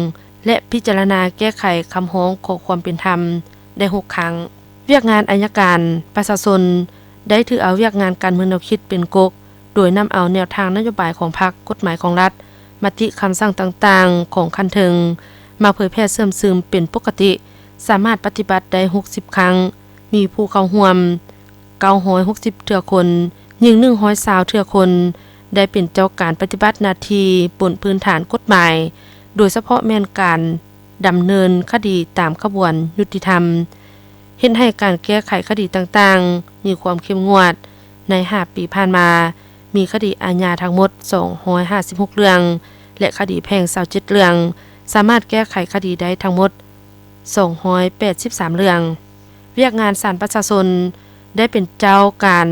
ແລະ ພິຈາລະນາແກ້ໄຂຄຳຮ້ອງຂໍຄວາມເປັນທຳໄດ້ຫົກຄັ້ງ. ວຽກງານໄອຍະການປະຊາຊົນ ໄດ້ຖືເອົາວຽກງານການເມືອງແນວຄິດເປັນກົກ, ໂດຍນຳເອົາແນວທາງນະໂຍບາຍຂອງພັກ, ກົດໝາຍຂອງລັດ, ມະຕິຄຳສັ່ງຕ່າງໆຂອງຂັ້ນເທິງ ມາເຜີຍແຜ່ເຊື່ອມຊຶມເປັນປົກກະຕິ, ສາມາດປະຕິບັດໄດ້ຫົກສິບຄັ້ງ, ມີຜູ້ເຂົ້າຮ່ວມເກົ້າຮ້ອຍຫົກສິບເທື່ອຄົນ, ຍິງໜຶ່ງຮ້ອຍຊາວເທື່ອຄົນ, ໄດ້ເປັນເຈົ້າການປະຕິບັດໜ້າທີ່ບົນພື້ນຖານກົດໝາຍ, ໂດຍສະເພາະແມ່ນການດຳເນີນຄະດີຕາມຂະບວນຍຸຕິທຳ, ເຮັດໃຫ້ການແກ້ໄຂຄະດີຕ່າງໆມີຄວາມເຂັ້ມງວດ. ໃນຫ້າປີຜ່ານມາ, ມີຄະດີອາຍາທັງໝົດສອງຮ້ອຍຫ້າສິບຫົກເລື່ອງ ແລະ ຄະດີແພ່ງຊາວເຈັດເລື່ອງ, ສາມາດແກ້ໄຂຄະດີໄດ້ທັງໝົດສອງຮ້ອຍແປດສິບສາມເລື່ອງ. ວຽກງານສານປະຊາຊົນ ໄດ້ເປັນເຈົ້າການ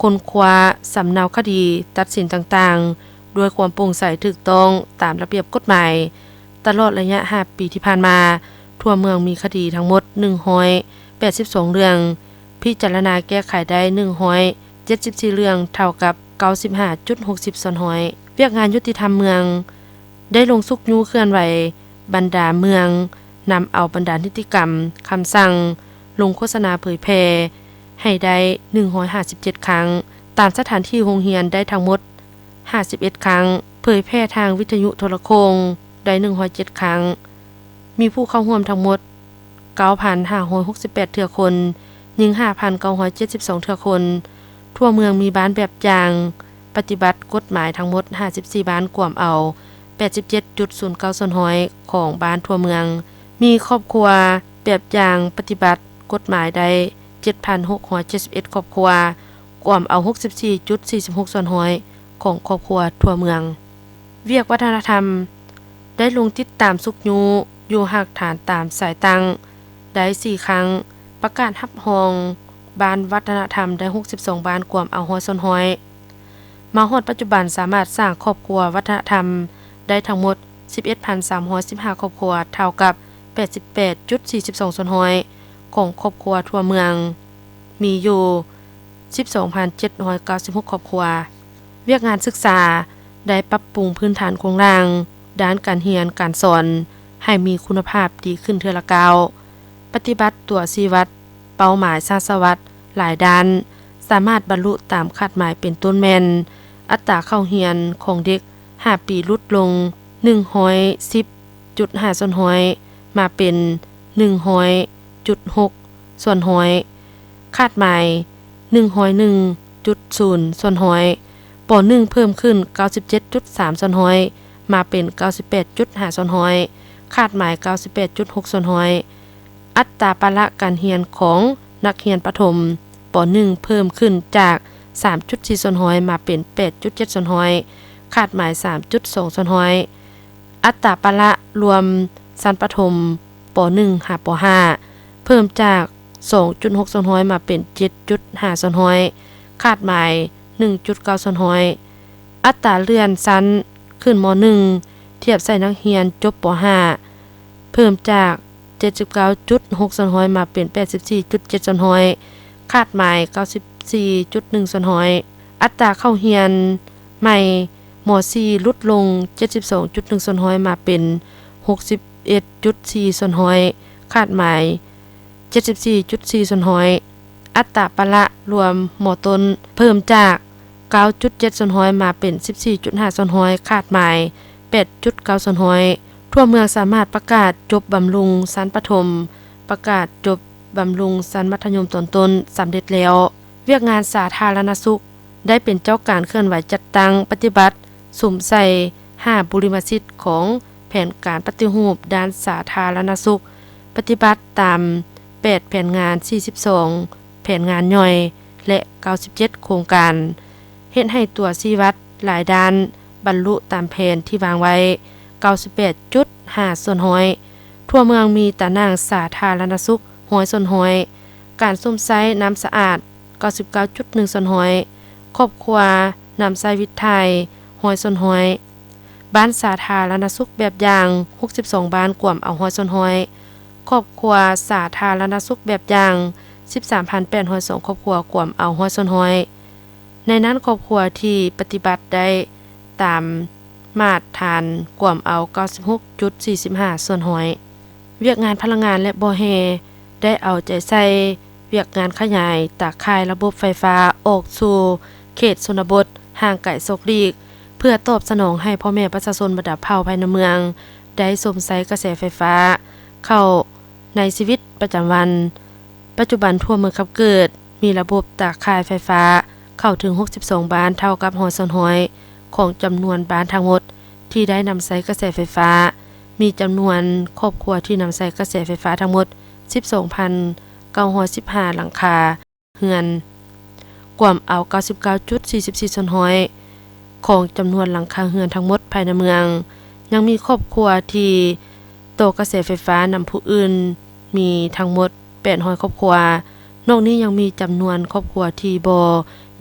ຄົ້ນຄວ້າສຳເນົາຄະດີຕັດສິນຕ່າງໆ ດ້ວຍຄວາມໂປ່ງໃສ, ຖືກຕ້ອງຕາມລະບຽບກົດໝາຍ. ຕະຫຼອດໄລຍະຫ້າປີທີ່ຜ່ານມາ, ທົ່ວເມືອງມີຄະດີທັງໝົດໜຶ່ງຮ້ອຍແປດສິບສອງເລື່ອງ, ພິຈາລະນາແກ້ໄຂໄດ້ໜຶ່ງຮ້ອຍເຈັດສິບສີ່ເລື່ອງ, ເທົ່າກັບເກົ້າສິບຫ້າຈຸດຫົກສິບສ່ວນຮ້ອຍ. ວຽກງານຍຸຕິທຳເມືອງ ໄດ້ລົງຊຸກຍູ້ເຄື່ອນໄຫວບັນດາເມືອງ, ນຳເອົາບັນດານິຕິກຳ, ຄຳສັ່ງ, ລົງໂຄສະນາເຜີຍແຜ່ໃຫ້ໄດ້ໜຶ່ງຮ້ອຍຫ້າສິບເຈັດຄັ້ງ, ຕາມສະຖານທີ່ໂຮງຮຽນໄດ້ທັງໝົດຫ້າສິບເອັດຄັ້ງ, ເຜີຍແຜ່ທາງວິທະຍຸໂທລະໂຄ່ງໄດ້ໜຶ່ງຮ້ອຍເຈັດຄັ້ງ, ມີຜູ້ເຂົ້າຮ່ວມທັງໝົດເກົ້າພັນຫ້າຮ້ອຍຫົກສິບແປດເທື່ອຄົນ, ຍິງຫ້າພັນເກົ້າຮ້ອຍເຈັດສິບສອງເທື່ອຄົນ. ທົ່ວເມືອງມີບ້ານແບບຢ່າງປະຕິບັດກົດໝາຍທັງໝົດຫ້າສິບສີ່ບ້ານ, ກວມເອົາແປດສິບເຈັດຈຸດສູນເກົ້າສ່ວນຮ້ອຍຂອງບ້ານທົ່ວເມືອງ. ມີຄອບຄົວແບບຢ່າງປະຕິບັດກົດໝາຍໄດ້ເຈັດພັນຫົກຮ້ອຍເຈັດສິບເອັດຄອບຄົວ, ກວມເອົາຫົກສິບສີ່ຈຸດສີ່ສິບຫົກສ່ວນຮ້ອຍຂອງຄອບຄົວທົ່ວເມືອງ. ວຽກວັດທະນະທຳ ໄດ້ລົງຕິດຕາມຊຸກຍູ້ຢູ່ຮາກຖານຕາມສາຍຕັ້ງໄດ້ສີ່ຄັ້ງ, ປະກາດຮັບຮອງບ້ານວັດທະນະທຳໄດ້ຫົກສິບສອງບ້ານ, ກວມເອົາຮ້ອຍສ່ວນຮ້ອຍ. ມາຮອດປັດຈຸບັນສາມາດສ້າງຄອບຄົວວັດທະນະທຳໄດ້ທັງໝົດສິບເອັດພັນສາມຮ້ອຍສິບຫ້າຄອບຄົວ, ເທົ່າກັບແປດສິບແປດຈຸດສີ່ສິບສອງສ່ວນຮ້ອຍຂອງຄອບຄົວທົ່ວເມືອງ, ມີຢູ່ສິບສອງພັນເຈັດຮ້ອຍເກົ້າສິບຫົກຄອບຄົວ. ວຽກງານສຶກສາ ໄດ້ປັບປຸງພື້ນຖານໂຄງລ່າງດ້ານການຮຽນການສອນໃຫ້ມີຄຸນນະພາບດີຂຶ້ນເທື່ອລະກ້າວ, ປະຕິບັດຕົວຊີ້ວັດເປົ້າໝາຍຊາດສະຫວັດຫຼາຍດ້ານ, ສາມາດບັນລຸຕາມຄາດໝາຍເປັນຕົ້ນແມ່ນ ອັດຕາເຂົ້າຮຽນຂອງເດັກຫ້າປີຫຼຸດລົງໜຶ່ງຮ້ອຍສິບຈຸດຫ້າສ່ວນຮ້ອຍ ມາເປັນໜຶ່ງຮ້ອຍຈຸດຫົກສ່ວນຮ້ອຍ, ຄາດໝາຍໜຶ່ງຮ້ອຍໜຶ່ງຈຸດສູນສ່ວນຮ້ອຍ, ປໍໜຶ່ງເພີ່ມຂຶ້ນເກົ້າສິບເຈັດຈຸດສາມສ່ວນຮ້ອຍ ມາເປັນເກົ້າສິບແປດຈຸດຫ້າສ່ວນຮ້ອຍ, ຄາດໝາຍເກົ້າສິບແປດຈຸດຫົກສ່ວນຮ້ອຍ. ອັດຕາປະລະການຮຽນຂອງນັກຮຽນປະຖົມ ປໍໜຶ່ງເພີ່ມຂຶ້ນຈາກສາມຈຸດສີ່ສ່ວນຮ້ອຍ ມາເປັນແປດຈຸດເຈັດສ່ວນຮ້ອຍ, ຄາດໝາຍສາມຈຸດສອງສ່ວນຮ້ອຍ. ອັດຕາປະລະລວມຊັ້ນປະຖົມ ປໍໜຶ່ງຫາປໍຫ້າ ເພີ່ມຈາກສອງຈຸດຫົກສ່ວນຮ້ອຍ ມາເປັນເຈັດຈຸດຫ້າສ່ວນຮ້ອຍ, ຄາດໝາຍ ໜຶ່ງຈຸດເກົ້າສ່ວນຮ້ອຍ. ອັດຕາເລື່ອນຊັ້ນຂຶ້ນ ມໍໜຶ່ງ ທຽບໃສ່ນັກຮຽນຈົບ ປໍຫ້າ ເພີ່ມຈາກ ເຈັດສິບເກົ້າຈຸດຫົກສ່ວນຮ້ອຍ ມາເປັນ ແປດສິບສີ່ຈຸດເຈັດສ່ວນຮ້ອຍ, ຄາດໝາຍ ເກົ້າສິບສີ່ຈຸດໜຶ່ງສ່ວນຮ້ອຍ. ອັດຕາເຂົ້າຮຽນໃໝ່ ມໍສີ່ ຫຼຸດລົງ ເຈັດສິບສອງຈຸດໜຶ່ງສ່ວນຮ້ອຍ ມາເປັນ ຫົກສິບເອັດຈຸດສີ່ສ່ວນຮ້ອຍ, ຄາດໝາຍ ເຈັດສິບສີ່ຈຸດສີ່ສ່ວນຮ້ອຍ. ອັດຕາປະລະລວມ ມໍຕົ້ນ ເພີ່ມຈາກ ເກົ້າຈຸດເຈັດສ່ວນຮ້ອຍ ມາເປັນ ສິບສີ່ຈຸດຫ້າສ່ວນຮ້ອຍ, ຄາດໝາຍ ແປດຈຸດເກົ້າສ່ວນຮ້ອຍ. ທົ່ວເມືອງສາມາດປະກາດຈົບບຳລຸງຊັ້ນປະຖົມ, ປະກາດຈົບບຳລຸງຊັ້ນມັດທະຍົມຕອນຕົ້ນສຳເລັດແລ້ວ. ວຽກງານສາທາລະນະສຸກ ໄດ້ເປັນເຈົ້າການເຄື່ອນໄຫວຈັດຕັ້ງປະຕິບັດ ສຸມໃສ່ຫ້າບຸລິມະສິດຂອງແຜນການປະຕິຮູບດ້ານສາທາລະນະສຸກ, ປະຕິບັດຕາມແປດແຜນງານ, ສີ່ສິບສອງແຜນງານຍ່ອຍ ແລະ ເກົ້າສິບເຈັດໂຄງການ, ເຮັດໃຫ້ຕົວຊີ້ວັດຫຼາຍດ້ານບັນລຸຕາມແຜນທີ່ວາງໄວ້ ເກົ້າສິບແປດຈຸດຫ້າສ່ວນຮ້ອຍ. ທົ່ວເມືອງມີຕາໜ່າງສາທາລະນະສຸກ ຮ້ອຍສ່ວນຮ້ອຍ, ການຊົມໃຊ້ນ້ຳສະອາດ ເກົ້າສິບເກົ້າຈຸດໜຶ່ງສ່ວນຮ້ອຍ, ຄອບຄົວນຳໃຊ້ວິດຖ່າຍ ຮ້ອຍສ່ວນຮ້ອຍ, ບ້ານສາທາລະນະສຸກແບບຢ່າງ ຫົກສິບສອງບ້ານ ກວມເອົາ ຮ້ອຍສ່ວນຮ້ອຍ, ຄອບຄົວສາທາລະນະສຸກແບບຢ່າງ ສິບສາມພັນແປດຮ້ອຍສອງຄອບຄົວ ກວມເອົາ ຮ້ອຍສ່ວນຮ້ອຍ. ໃນນັ້ນ ຄອບຄົວທີ່ປະຕິບັດໄດ້ຕາມມາດຖານ ກວມເອົາ ເກົ້າສິບຫົກຈຸດສີ່ສິບຫ້າສ່ວນຮ້ອຍ. ວຽກງານພະລັງງານ ແລະ ບໍ່ແຮ່ ໄດ້ເອົາໃຈໃສ່ວຽກງານຂະຫຍາຍຕາຂ່າຍລະບົບໄຟຟ້າອອກສູ່ເຂດຊົນນະບົດຫ່າງໄກສອກຫຼີກ ເພື່ອຕອບສະໜອງໃຫ້ພໍ່ແມ່ປະຊາຊົນບັນດາເຜົ່າພາຍໃນເມືອງ ໄດ້ຊົມໃຊ້ກະແສໄຟຟ້າເຂົ້າໃນຊີວິດປະຈຳວັນ. ປັດຈຸບັນທົ່ວເມືອງຄຳເກີດ ມີລະບົບຕາຂ່າຍໄຟຟ້າເຂົ້າເຖິງ ຫົກສິບສອງບ້ານ ເທົ່າກັບ ຮ້ອຍສ່ວນຮ້ອຍ ຂອງຈຳນວນບ້ານທັງໝົດທີ່ໄດ້ນຳໃຊ້ກະແສໄຟຟ້າ. ມີຈຳນວນຄອບຄົວທີ່ນຳໃຊ້ກະແສໄຟຟ້າທັງໝົດ ສິບສອງພັນເກົ້າຮ້ອຍສິບຫ້າຫຼັງຄາເຮືອນ, ກວມເອົາ ເກົ້າສິບເກົ້າຈຸດສີ່ສິບສີ່ສ່ວນຮ້ອຍ ຂອງຈຳນວນຫຼັງຄາເຮືອນທັງໝົດພາຍໃນເມືອງ. ຍັງມີຄອບຄົວທີ່ຕໍ່ກະແສໄຟຟ້ານຳຜູ້ອື່ນ ມີທັງໝົດ ແປດຮ້ອຍຄອບຄົວ. ນອກນີ້ຍັງມີຈຳນວນຄອບຄົວທີ່ບໍ່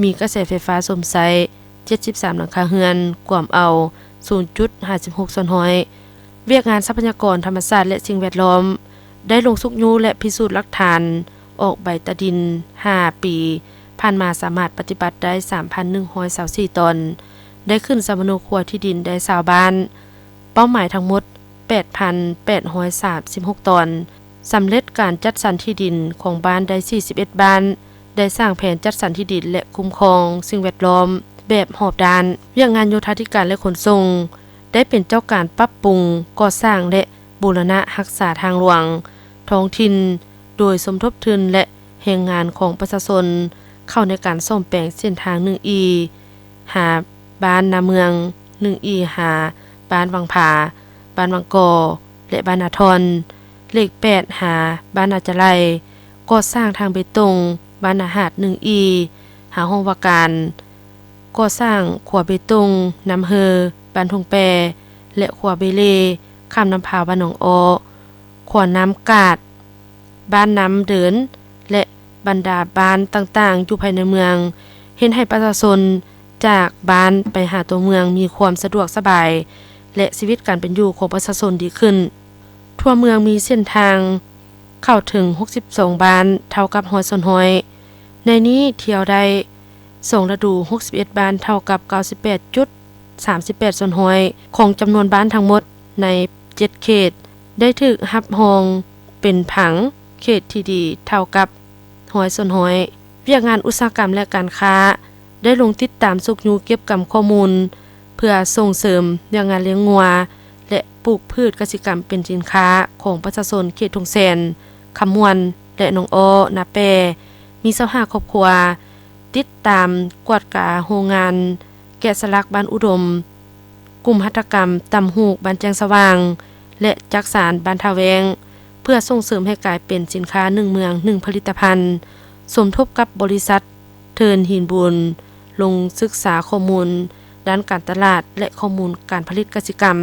ມີກະແສໄຟຟ້າຊົມໃຊ້ ເຈັດສິບສາມຫຼັງຄາເຮືອນ, ກວມເອົາ ສູນຈຸດຫ້າສິບຫົກສ່ວນຮ້ອຍ. ວຽກງານຊັບພະຍາກອນທຳມະຊາດ ແລະ ສິ່ງແວດລ້ອມ ໄດ້ລົງຊຸກຍູ້ ແລະ ພິສູດຫຼັກຖານ ອອກໃບຕາດິນ ຫ້າປີຜ່ານມາ ສາມາດປະຕິບັດໄດ້ ສາມພັນໜຶ່ງຮ້ອຍຊາວສີ່ຕອນ, ໄດ້ຂຶ້ນສຳມະໂນຄົວທີ່ດິນໄດ້ຊາວບ້ານ, ເປົ້າໝາຍທັງໝົດ ແປດພັນແປດຮ້ອຍສາມສິບຫົກຕອນ, ສຳເລັດການຈັດສັນທີ່ດິນຂອງບ້ານໄດ້ ສີ່ສິບເອັດບ້ານ, ໄດ້ສ້າງແຜນຈັດສັນທີ່ດິນ ແລະ ຄຸ້ມຄອງສິ່ງແວດລ້ອມແບບຮອບດ້ານ. ວຽກງານໂຍທາທິການ ແລະ ຂົນສົ່ງ ໄດ້ເປັນເຈົ້າການປັບປຸງ, ກໍ່ສ້າງ ແລະ ບູລະນະຮັກສາທາງຫຼວງທ້ອງຖິ່ນ ໂດຍສົມທົບທຶນ ແລະ ແຮງງານຂອງປະຊາຊົນ ເຂົ້າໃນການສ້ອມແປງເສັ້ນທາງ ໜຶ່ງອີ ຫາບ້ານນາເມືອງ, ໜຶ່ງອີ ຫາບ້ານວັງຜາ, ບ້ານວັງກໍ ແລະ ບ້ານນາທ່ອນ, ເລກແປດ ຫາບ້ານນາຈະໄລ, ກໍ່ສ້າງທາງເບຕົງ ບ້ານນາຫາດ ໜຶ່ງອີ ຫາຫ້ອງວ່າການ, ກໍ່ສ້າງຂົວເບຕົງນ້ຳເຮີ ບ້ານທົ່ງແປ ແລະ ຂົວເບເລ ຂ້າມນ້ຳພາວ ບ້ານໜອງອໍ, ຂົວນ້ຳກາດ ບ້ານນ້ຳເດີນ ແລະ ບັນດາບ້ານຕ່າງໆຢູ່ພາຍໃນເມືອງ, ເຮັດໃຫ້ປະຊາຊົນຈາກບ້ານໄປຫາຕົວເມືອງມີຄວາມສະດວກສະບາຍ ແລະ ຊີວິດການເປັນຢູ່ຂອງປະຊາຊົນດີຂຶ້ນ. ທົ່ວເມືອງມີເສັ້ນທາງເຂົ້າເຖິງ ຫົກສິບສອງບ້ານ ເທົ່າກັບ ຮ້ອຍສ່ວນຮ້ອຍ. ໃນນີ້ທ່ຽວໄດ້ ສອງລະດູ ຫົກສິບເອັດບ້ານ ເທົ່າກັບ ເກົ້າສິບແປດຈຸດສາມສິບແປດສ່ວນຮ້ອຍ ຂອງຈຳນວນບ້ານທັງໝົດໃນເຈັດເຂດ ໄດ້ຖືກຮັບຮອງເປັນຜັງເຂດທີ່ດີ ເທົ່າກັບ ຮ້ອຍສ່ວນຮ້ອຍ. ວຽກງານອຸດສາຫະກຳ ແລະ ການຄ້າ ໄດ້ລົງຕິດຕາມຊຸກຍູ້ເກັບກຳຂໍ້ມູນ ເພື່ອສົ່ງເສີມວຽກງານລ້ຽງງົວ ແລະ ປູກພືດກະສິກຳເປັນສິນຄ້າຂອງປະຊາຊົນເຂດທົ່ງແສນ, ຄຳມ່ວນ ແລະ ໜອງອໍ, ນາແປ ມີຊາວຫ້າຄອບຄົວ. ຕິດຕາມກວດກາໂຮງງານແກະສະຫຼັກບ້ານອຸດົມ, ກຸ່ມຫັດຖະກຳຕ່ຳຫູກບ້ານແຈ້ງສະຫວ່າງ ແລະ ຈັກສານບ້ານທ່າແວ້ງ ເພື່ອສົ່ງເສີມໃຫ້ກາຍເປັນສິນຄ້າໜຶ່ງເມືອງໜຶ່ງຜະລິດຕະພັນ, ສົມທົບກັບບໍລິສັດເທີນຫີນບູນ ລົງສຶກສາຂໍ້ມູນດ້ານການຕະຫຼາດ ແລະ ຂໍ້ມູນການຜະລິດກະສິກຳ,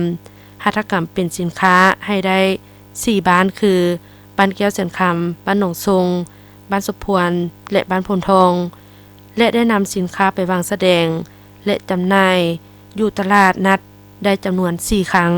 ຫັດຖະກຳເປັນສິນຄ້າໃຫ້ໄດ້ສີ່ບ້ານ ຄື ບ້ານແກ້ວແສນຄຳ, ບ້ານໜອງຊົງ, ບ້ານສົບພວນ ແລະ ບ້ານໂພນທອງ. ແລະ ໄດ້ນຳສິນຄ້າໄປວາງສະແດງ ແລະ ຈຳໜ່າຍຢູ່ຕະຫຼາດນັດໄດ້ຈຳນວນສີ່ຄັ້ງ.